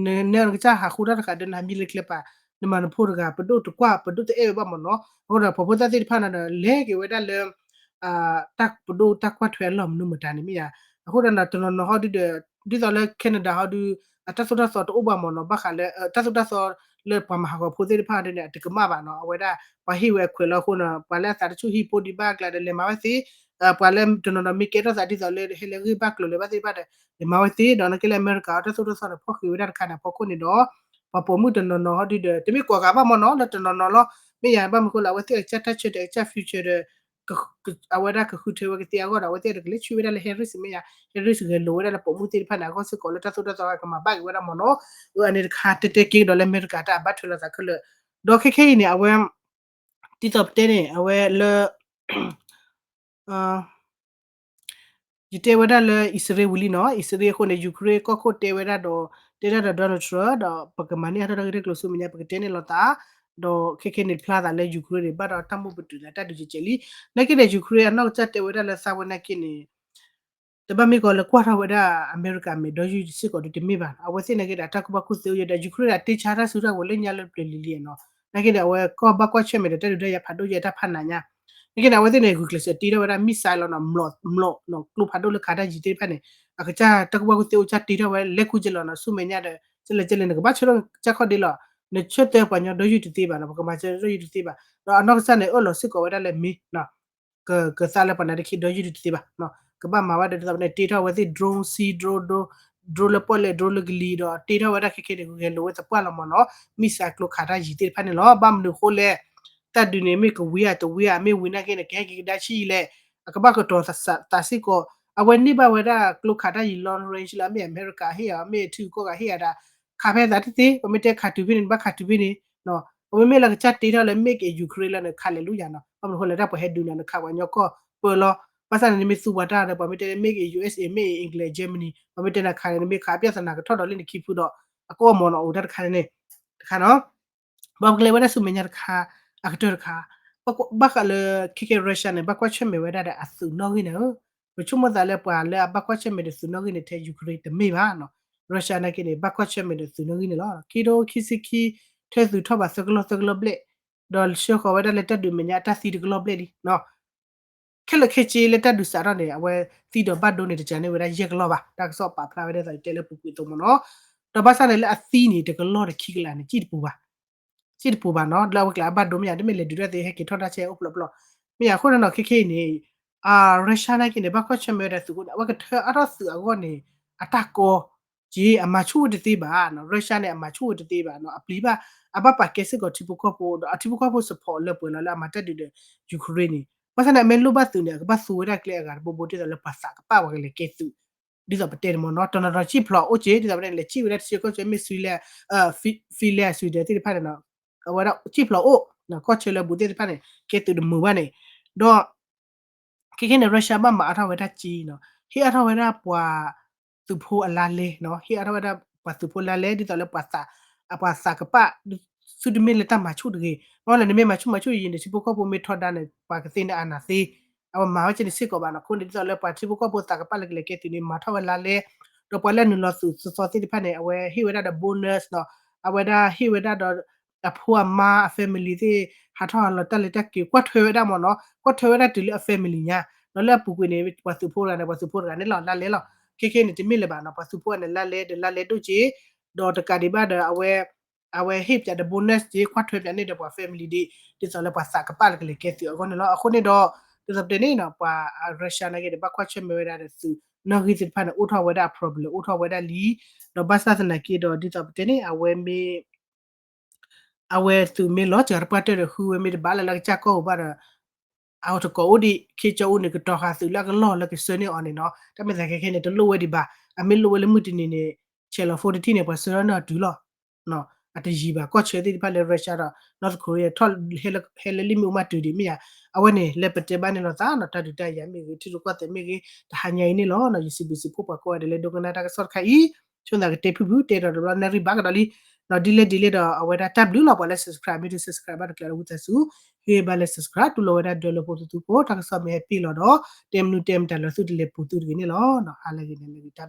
န နကစၢ်ဟးဃုတၢ်တဃာ်ဒီး နဟးမံလၢကျဲပၤ နမၤနဖိတဂၤ ပဒိၣ်တကွၢ် ပဒိၣ်တအဲၣ်ဝဲဘၣ်မ့ၢ်နီၤ အဃိဒီး ပှၤဖိသၣ်သ့ၣ်တဖၣ်န့ၣ်ဒီး လဲၤက့ၤဝဲဒၣ်လၢ တၢ်ပဒိၣ်တၢ်ကွၢ်ထွဲအလီၢ်မနုၤမတၤန့ၣ်မ့ၢ်ယါ အဃိဒီး တနီၤနီၤဟီဒုဒီး ဒ်သိးလၢ Canada ဟီဒု အတၢ်သိၣ်တၢ်သီတအိၣ်ဘၣ်မ့ၢ်နီၤ ဘၣ်ဃးလၢ တၢ်သိၣ်တၢ်သီလၢပှၤမၤဟးဂီၤဖိသ့ၣ်တဖၣ်ဒ်န့ၣ် အတကမၣ်ဘၣ်နီၤ အဝဲဒၣ် ပှၤဟ့ၣ်ဝဲအခွဲးလီၤအဃိန့ၣ် ပှၤလၢအသးတဆူၣ်ဟံၣ်ဖိဒံးဘၣ်အကျါဒီး လဲၤမၤဝဲသ့ ပှၤလၢတနီၤနီၤမ့ၢ်ကဲထီၣ်သးဒ်သိးလၢ ဟဲလၢဂ့ၢ်ဘၣ်ကျိၤလၢဘၣ်သ့ၣ်တဖၣ်ဒီး လဲၤမၤဝဲသ့ ဒီးနာ်က့လၢအမဲရကၤအတၢ်သိၣ်တၢ်သီန့ၣ် ဖီၣ်ဃ့ဝဲဒၣ်တခါန့ၣ် အဖီခိၣ်န့ၣ်ဒီး ပှၤပိာ်မုၣ်တနီၤနီၤဟီဒုဒီး တမ့ၢ်ကိးဂၤဘၣ်မ့ၢ်နီၤ လၢတနီၤနီၤလီၤ မ့ၢ်ယါ ဘၣ်မနုၤဃိလၢ အဝဲသ့ၣ်အကစၢ်တၢ်ဆၢတဲာ်အကစၢ် future ဒီး အဝဲဒၣ်ကဃုထၢဝဲကသ့အဂီၢ်ဒီး အဝဲသ့ၣ်တကလဲၤဆူၣ်ဝဲဒၣ်လၢ Harris မ့ၢ်ယါ Harris ဂဲၤလိာ်ဝဲဒၣ်လၢပိာ်မုၣ်သ့ၣ်တဖၣ်န့ၣ် အဂီၢ်စ့ၢ်ကီးလၢတၢ်သိၣ်တၢ်သီကမၤဘၣ်က့ၤဝဲဒၣ်မ့ၢ်နီၤ အန့ၣ်တခါတဲတဲက့ၤဒီးလၢအမဲရကၤတၢ်အဘၣ်ထွဲလိာ်သးခဲလၢာ် ဒီးခဲခဲအံၤန့ၣ် အဝဲ ဒ်သိးပတဲန့ၣ် အဝဲလၢ ယတဲဝဲဒၣ်လၢအံၣ်စရ့လးဝံၤလံနီၤ အံၣ်စရ့လးအဃိန့ၣ် Ukraine ကီၢ်ခိၣ်တဲဝဲဒၣ်ဒီး တဲဒၣ်ဒီး Donald Trump ဒီး ပကမၤန့ၢ်အါထီၣ်တၢ်ဂ့ၢ်တၢ်ကျိၤဆူမဲာ်ညါ ပကတဲန့ၣ်လိာ်သး ဒီးခဲခဲန့ၣ်ဖျါသးလၢ Ukraine န့ၣ် ဘၣ်ဒီးတၢ်မိၣ်ပတုာ်လၢတၢ်ဒုးကဲးကဲးလံ နာ်က့ဒီး Ukraine အနီၢ်ကစၢ်တဲဝဲဒၣ်လၢသးဝဲနာ်က့န့ၣ် တဘၣ်မ့ၢ်ကီးလၢကွၢ်ထီၣ်ဝဲဒၣ်အမဲရကၤမဲာ်ဒီးယုၢ်စ့ၢ်ကီးဒီးတမ့ၢ်ဘၣ် အဝဲသ့ၣ်နာ်က့ဒီး အတၢ်ကူၣ်ဘၣ်ကူၣ်သ့အိၣ်ယဲဒီး Ukraine အတ့ဆါတၢ်စုတၢ်ဝဲၤလၢညါလၢပျၢၤလံၤလံနီၤ နာ်က့ဒီး အဝဲကီၢ်ဘၣ်ကွၢ်ဆၢၣ်မဲာ်ဒီး တၢ်ဒုးတၢ်ယၤဖးဒိၣ်ယဲတၢ်ဖးနးညါ နာ်က့ဒီး အဝဲသ့ၣ်န့ၣ် ဂုာ်ကျဲးစၢးတ့ထီၣ်ဝဲဒၣ် missile လီၤနီၤ မျိာ် မျိာ်နီၤ ကျိဖးဒိၣ်လၢခးတၢ်ယံၤသ့ၣ်တဖၣ်န့ၣ် အကစၢ်တၢ်ကူၣ်ဘၣ်ကူၣ်သ့အိၣ်ကစၢ်တ့ထီၣ်ဝဲလဲၤခူကဲလီၤနီၤ ဆူမဲာ်ညါဒီး ကလဲၤကလဲၤ နကဘၣ်ဆၢထၢၣ်ကစၢ်ခီၣ်ဒ့လီၤ နဆၢတဲာ်ပှၤညီဒီးယုၢ်တသ့ဘၣ်နီၤ ပကမၤစၢၤဒီးယုၢ်တသ့ဘၣ် ဒီးအနီၢ်ကစၢ်န့ၣ် အၢၣ်လီၤစ့ၢ်ကီးဝဲဒၣ်လၢမ့ၢ် ကသးလၢပှၤနာ်တခ့ဒီးယုၢ်တသ့ဘၣ် ကဘၣ်မၤဝဲဒၣ်ဒ်သိးန့ၣ် တ့ထီၣ်ဝဲသ့ၣ် drone sea drone drone drone လၢပီၣ်လဲၣ် drone လၢကလံၤဒီး တ့ထီၣ်ဝဲဒၣ်ခဲခဲန့ၣ် ဂဲၤလိာ်ဝဲသပှၢ်လီၤမ့ၢ်နီၤ missile ကျိခးတၢ်ယံၤသ့ၣ်တဖၣ်န့ၣ်လီၤ ဘၣ်မနုၤအဃိလဲၣ် တၢ်ဒုးန့ၣ်မ့ၢ်ကဝံၤဧါတဝံၤဧါ မ့ၢ်ဝံၤနာ်က့န့ၣ် ကဟဲက့ၤကဒါဆံးလဲၣ် အကဘၣ်ကတီၤသးစ့ၢ်ကီး အဝဲန့ၢ်ဘၣ်ဝဲဒၣ်ကျိခးတၢ်ယံၤ long range လၢအမ့ၢ်အမဲရကၤဟ့ၣ်အီၤ မ့ၢ်ထံဂုၤကီၢ်ဂၤဟ့ၣ်အီၤဒၣ် ခးဖဲသးတသ့ ပှၤမ့ၢ်တဲခးတုၤဖဲန့ၣ် နဘၣ်ခးတုၤဖဲန့ၣ်, ပမ့မ့ၢ်လၢကစၢ်တ့ထီၣ်လၢ make in Ukraine လီၤန့ၣ် ခးလဲၤလံယၤနီၤ, ဘၣ်မနုၤအဃိလဲၣ် တၢ်ပှၤဟဲဒုးနၤ နခးပှၤကညီကီၢ်ပၢလီၤ, ဘၣ်ဆၣ်န့ၣ် နမ့ၢ်သူပှၤတၢ်ဒီး ပှၤမ့ၢ်တဲ make in U S A, make in England, Germany ပှၤမ့ၢ်တဲနၤခးန့ၣ် နမ့ၢ်ခး ပြဿနာကထီၣ်ဒီးလၢနခံဖုဒီး အကအိၣ်မးနီၤ အိၣ်တၢ်တခါန့ၣ်န့ၣ်, တခါနီၤ ဘၣ်ပကလဲၤဝဲဒၣ်ဆူမဲာ်ညါတခါ အကတၢၢ်တခါ, ဘၣ်ဃးလၢ ခဲကဲ Russia န့ၣ် ဘၣ်ကွၢ်ဆၢၣ်မဲာ်ဝဲဒၣ်ဒီးအသုးနီၣ်ဂံၢ်န့ၣ်ဧၢ, ပဆိကမိၣ်သးလၢပှၤလၢအဘၣ်ကွၢ်ဆၢၣ်မဲာ်ဒီးသုးနီၣ်ဂံၢ်န့ၣ် ထဲ Ukraine တမ့ၢ်ဘၣ်နီၤ, Russia နာ်က့န့ၣ် ဘၣ်ကွၢ်ဆၢၣ်မဲာ်ဒီးသုးနီၣ်ဂံၢ်န့ၣ်လီၤ. ခံထိခံဆံခံ ထၢသုးထီၣ်ဘးသၢကလီၢ်သၢကလီၢ်ဘျဲၣ်, ဒီးဆှၢဃီၤဝဲဒၣ်လၢတၢ်ဒုးမဲာ်ညါအတၢ်သံတကလီၢ်ဘျဲၣ်လံနီၤ ခဲလၢာ်ခဲဆ့လၢတၢ်ဒုးစးထီၣ်န့ၣ် အဝဲသံဒီးဘၣ်ဒိန့ၣ် တစှၤန့ၢ်ဝဲဒၣ်ယဲၢ်ကလီၢ်ဘၣ်, တၢ်ကစီၣ်ပာ်ဖျါဝဲဒၣ်ဒ်သိးတဲလၢပူၤကွံာ်အသိးမးနီၤ, ဒီးဘၣ်ဆၣ်န့ၣ်လၢအသံန့ၣ် တကလီၢ်ဒီးခံကလးန့ၣ် စံၣ်တပူၤဘၣ်, စံၣ်တပူၤဘၣ်နီၤ, လၢအဝဲကျါအဘၣ်ဒိမ့ၢ်ယါ တမ့ၢ်လဲၤဒုးတၢ်သ့ ဟဲက့ၤထီၣ်တၢ်ဆဲးအိၣ်ဖျိဖျိ, မ့ၢ်ယါအဃိန့ၣ်နီၤ ခဲခဲအံၤန့ၣ် Russia နာ်က့န့ၣ် ဘၣ်ကွၢ်ဆၢၣ်မဲာ်ဝဲဒၣ်သုးခိၣ်န့ၣ် အဝဲကထၢအါထီၣ်သုးအဂီၢ်န့ၣ် အတၢ်ကီ က့ အမၤဆူၣ်ဝဲတသ့ဘၣ်နီၤ, Russia န့ၣ် အမၤဆူၣ်ဝဲတသ့ဘၣ်နီၤ, အပျံၤဘၣ် အဘၣ်ပာ်ကဲစ့ၢ်ကီးထံဖိကီၢ်ဖိ ဒီးအထံဖိကီၢ်ဖိ support လၢပှဲၤလီၤလၢအမၤတၢ်ဒုးဒီး Ukraine န့ၣ်, ဘၣ်ဆၣ်န့ၣ် အမ့ၢ်လိၣ်ဘၣ်သုးန့ၣ် အကဘၣ်သူဝဲဒၣ်ကျဲအဂၤတဘိဘိ ဒ်သိးလၢပှၤသးကပာ်ပှၤကလဲၤကဲသုး, ဒ်သိးပတဲန့ၣ်မ့ၢ်နီၤ, တနီၤနီၤစံၣ်ဖျိးအိၣ်က့ ဒ်သိးပတဲန့ၣ် လဲၤစံၣ်ဝဲဒၣ်တဆံကီၢ်ဆၢ မ့ၢ် Sweden, Finland, Sweden သ့ၣ်တဖၣ်န့ၣ်နီၤ, အဝဲဒၣ်စံၣ်ဖျိးအိၣ်, ကီၢ်ဆၢလၢအဘူးသ့ၣ်တဖၣ်န့ၣ် ကဲသုးတမုာ်ဘၣ်န့ၣ်, ဒီး ခဲခဲန့ၣ် Russia ဘၣ်မၤအါထီၣ်ဝဲဒၣ်က့နီၤ, ဟ့ၣ်အါထီၣ်ဝဲဒၣ်ပှၤသုးဖိအလါလဲနီၤ, ဟ့ၣ်အါထီၣ်ဝဲဒၣ်ပှၤသုးဖိလါလဲ ဒ်သိးလၢပှၤသး, အပှၤသးကပာ် သုတမ့ၢ်လၢတၢ်မၤဆူၣ်တဂ့ၤ, ဘၣ်လၢနမ့ၢ်မၤဆူၣ်မၤဆူၣ်ယံာ်ယံာ်န့ၣ် ထံဖိကီၢ်ဖိမ့ၢ်ထီဒါန့ၣ် ပှၤကသ့န့ၣ်အနၢ်သ့, အဝဲမၤဝဲက့န့ၣ်စ့ၢ်ကီးဘၣ်နီၤ, အဃိန့ၣ် ဒ်သိးလၢပှၤထံဖိကီၢ်ဖိသးကပာ်လၢကလဲၤကဲသုးန့ၣ် မၤထီၣ်ဝဲလါလဲ, ဒီးပှၤလၢအနုာ်လီၤသုးသီသီသ့ၣ်တဖၣ်န့ၣ် အဝဲဟ့ၣ်ဝဲဒၣ်ဒီး bonus နီၤ, အဝဲဒၣ်ဟ့ၣ်ဝဲဒၣ်ဒီး အဖိအမါအ family သ့ၣ် ဟးထီၣ်ဟးလီၤတၢ်လဲၤတၢ်က့ၤ ကွၢ်ထွဲဝဲဒၣ်မ့ၢ်နီၤ, ကွၢ်ထွဲဝဲဒၣ်တုၤလၢအ family ညါ, ဒီးလၢအပူၤကွံာ်န့ၣ် ပှၤသုးဖိတဂၤန့ၣ် ပှၤသုးဖိတဂၤန့ၣ်လီၤ လါလဲလီၤ, ခဲခဲန့ၣ် တမ့ၢ်လၢၤဘၣ်နီၤ, ပှၤသုးဖိန့ၣ် လါလဲဒီးလါလဲဒိၣ်က့, ဒီးတကးဒံးဘၣ်ဒီး အဝဲ အဝဲဟ့ၣ်ပၠးဒီး bonus က့ ကွၢ်ထွဲပၠးန့ၢ်ဒီးပှၤ family ဒ် ဒ်သိးလၢပှၤသးကပာ်လၢကလဲၤကဲသုးအဂီၢ်န့ၣ်လီၤ. အဃိန့ၣ်ဒီး ဒ်သိးပတဲန့ၣ်နီၤ ပှၤ Russia နာ်က့ဒီး ဘၣ်ကွၢ်ဆၢၣ်မဲာ်ဝဲဒၣ်ဒီးသုးနီၣ်ဂံၢ်သ့ၣ်တဖၣ်န့ၣ် အိၣ်ထီၣ်ဝဲဒၣ်အ problem အိၣ်ထီၣ်ဝဲဒၣ်လံ, ဒီးဘၣ်ဆၣ်သနာ်က့ဒီး ဒ်သိးပတဲန့ၣ် အဝဲမ့ၢ် အဝဲသုးမ့ၢ်လီၤစှၤတပှၢ်တၢၢ်ဒီး ဃုဝဲမ့ၢ်တဘၣ်လၢလၢကစၢ်ကီၢ်ပူၤဘၣ်ဒီး အတကိးအိၣ်ဒံး ခ့ကၠီအူန့ၣ် ကတီၤဃာ်သုးလၢအကလီၢ်လၢကဆှၢန့ၢ်အီၤန့ၣ်နီၤ, တၢ်မ့ၢ်သးခဲခဲန့ၣ် တလိၣ်ဝဲဒံးဘၣ်, အမ့ၢ်လိၣ်ဝဲလၢမုၢ်တနံၤန့ၣ် ဆဲးလီၤဖိတထံၣ်န့ၣ် ပှၤဆှၢထီၣ်န့ၢ်အီၤတုၤလီၤ. အတယံၤဘၣ် ကီၢ်ဆၢသ့ၣ်တဖၣ်လၢ Russia ဒီး North Korea ထီၣ်ဟဲလၢလံာ်မ့ၣ်အူမးတုၤဒံးမ့ၢ်ယါ, အဝဲန့ၣ် လဲၤပတဲဘၣ်န့ၣ်လိာ်သးနီၤ တၢ်ဒုးတၢ်ယၤမ့ၢ်ဂ့ၤ ထံရူၢ်ကီၢ်သဲးမ့ၢ်ဂ့ၤ တဟါညါအံၤန့ၣ်လီၤ. ယစံးဘျုးစံးဖှိၣ်ပှၤကိးဂၤဒဲးလၢဒိကနၣ်တၢ်ကစီၣ်တခါအံၤ, ဆိသးကတဲဖုၣ်ဖုၣ် တဲဒီးတဘျီနၣ်ရံၣ်ဘၣ်ကဒီးလံ, ဒီးဒ်လဲၣ်ဒ်လဲၣ်ဒီး အဝဲဒၣ်တၢ်ဘျုးလီၤ ပှၤလၢ subscribe မ့ၢ်တ subscribe ဘၣ်တကျၢၤလၢဝံသးစူၤ ဟ့ၣ်ဘၣ်လၢ subscribe တူၢ်လိာ်ဝဲဒၣ်ဒၢလၢဖိသသူဖိ တၢ်ကစီၣ်မ့ၢ်ဟဲပ့ၢ်လီၤဒီး တဲမနုၤတဲမတၤလၢသုတလဲၤပူၤသုတဂ့ၤန့ၣ်လီၤ. ဟါလၢဂ့ၤန့ၣ်လၢဂ့ၤတၢ်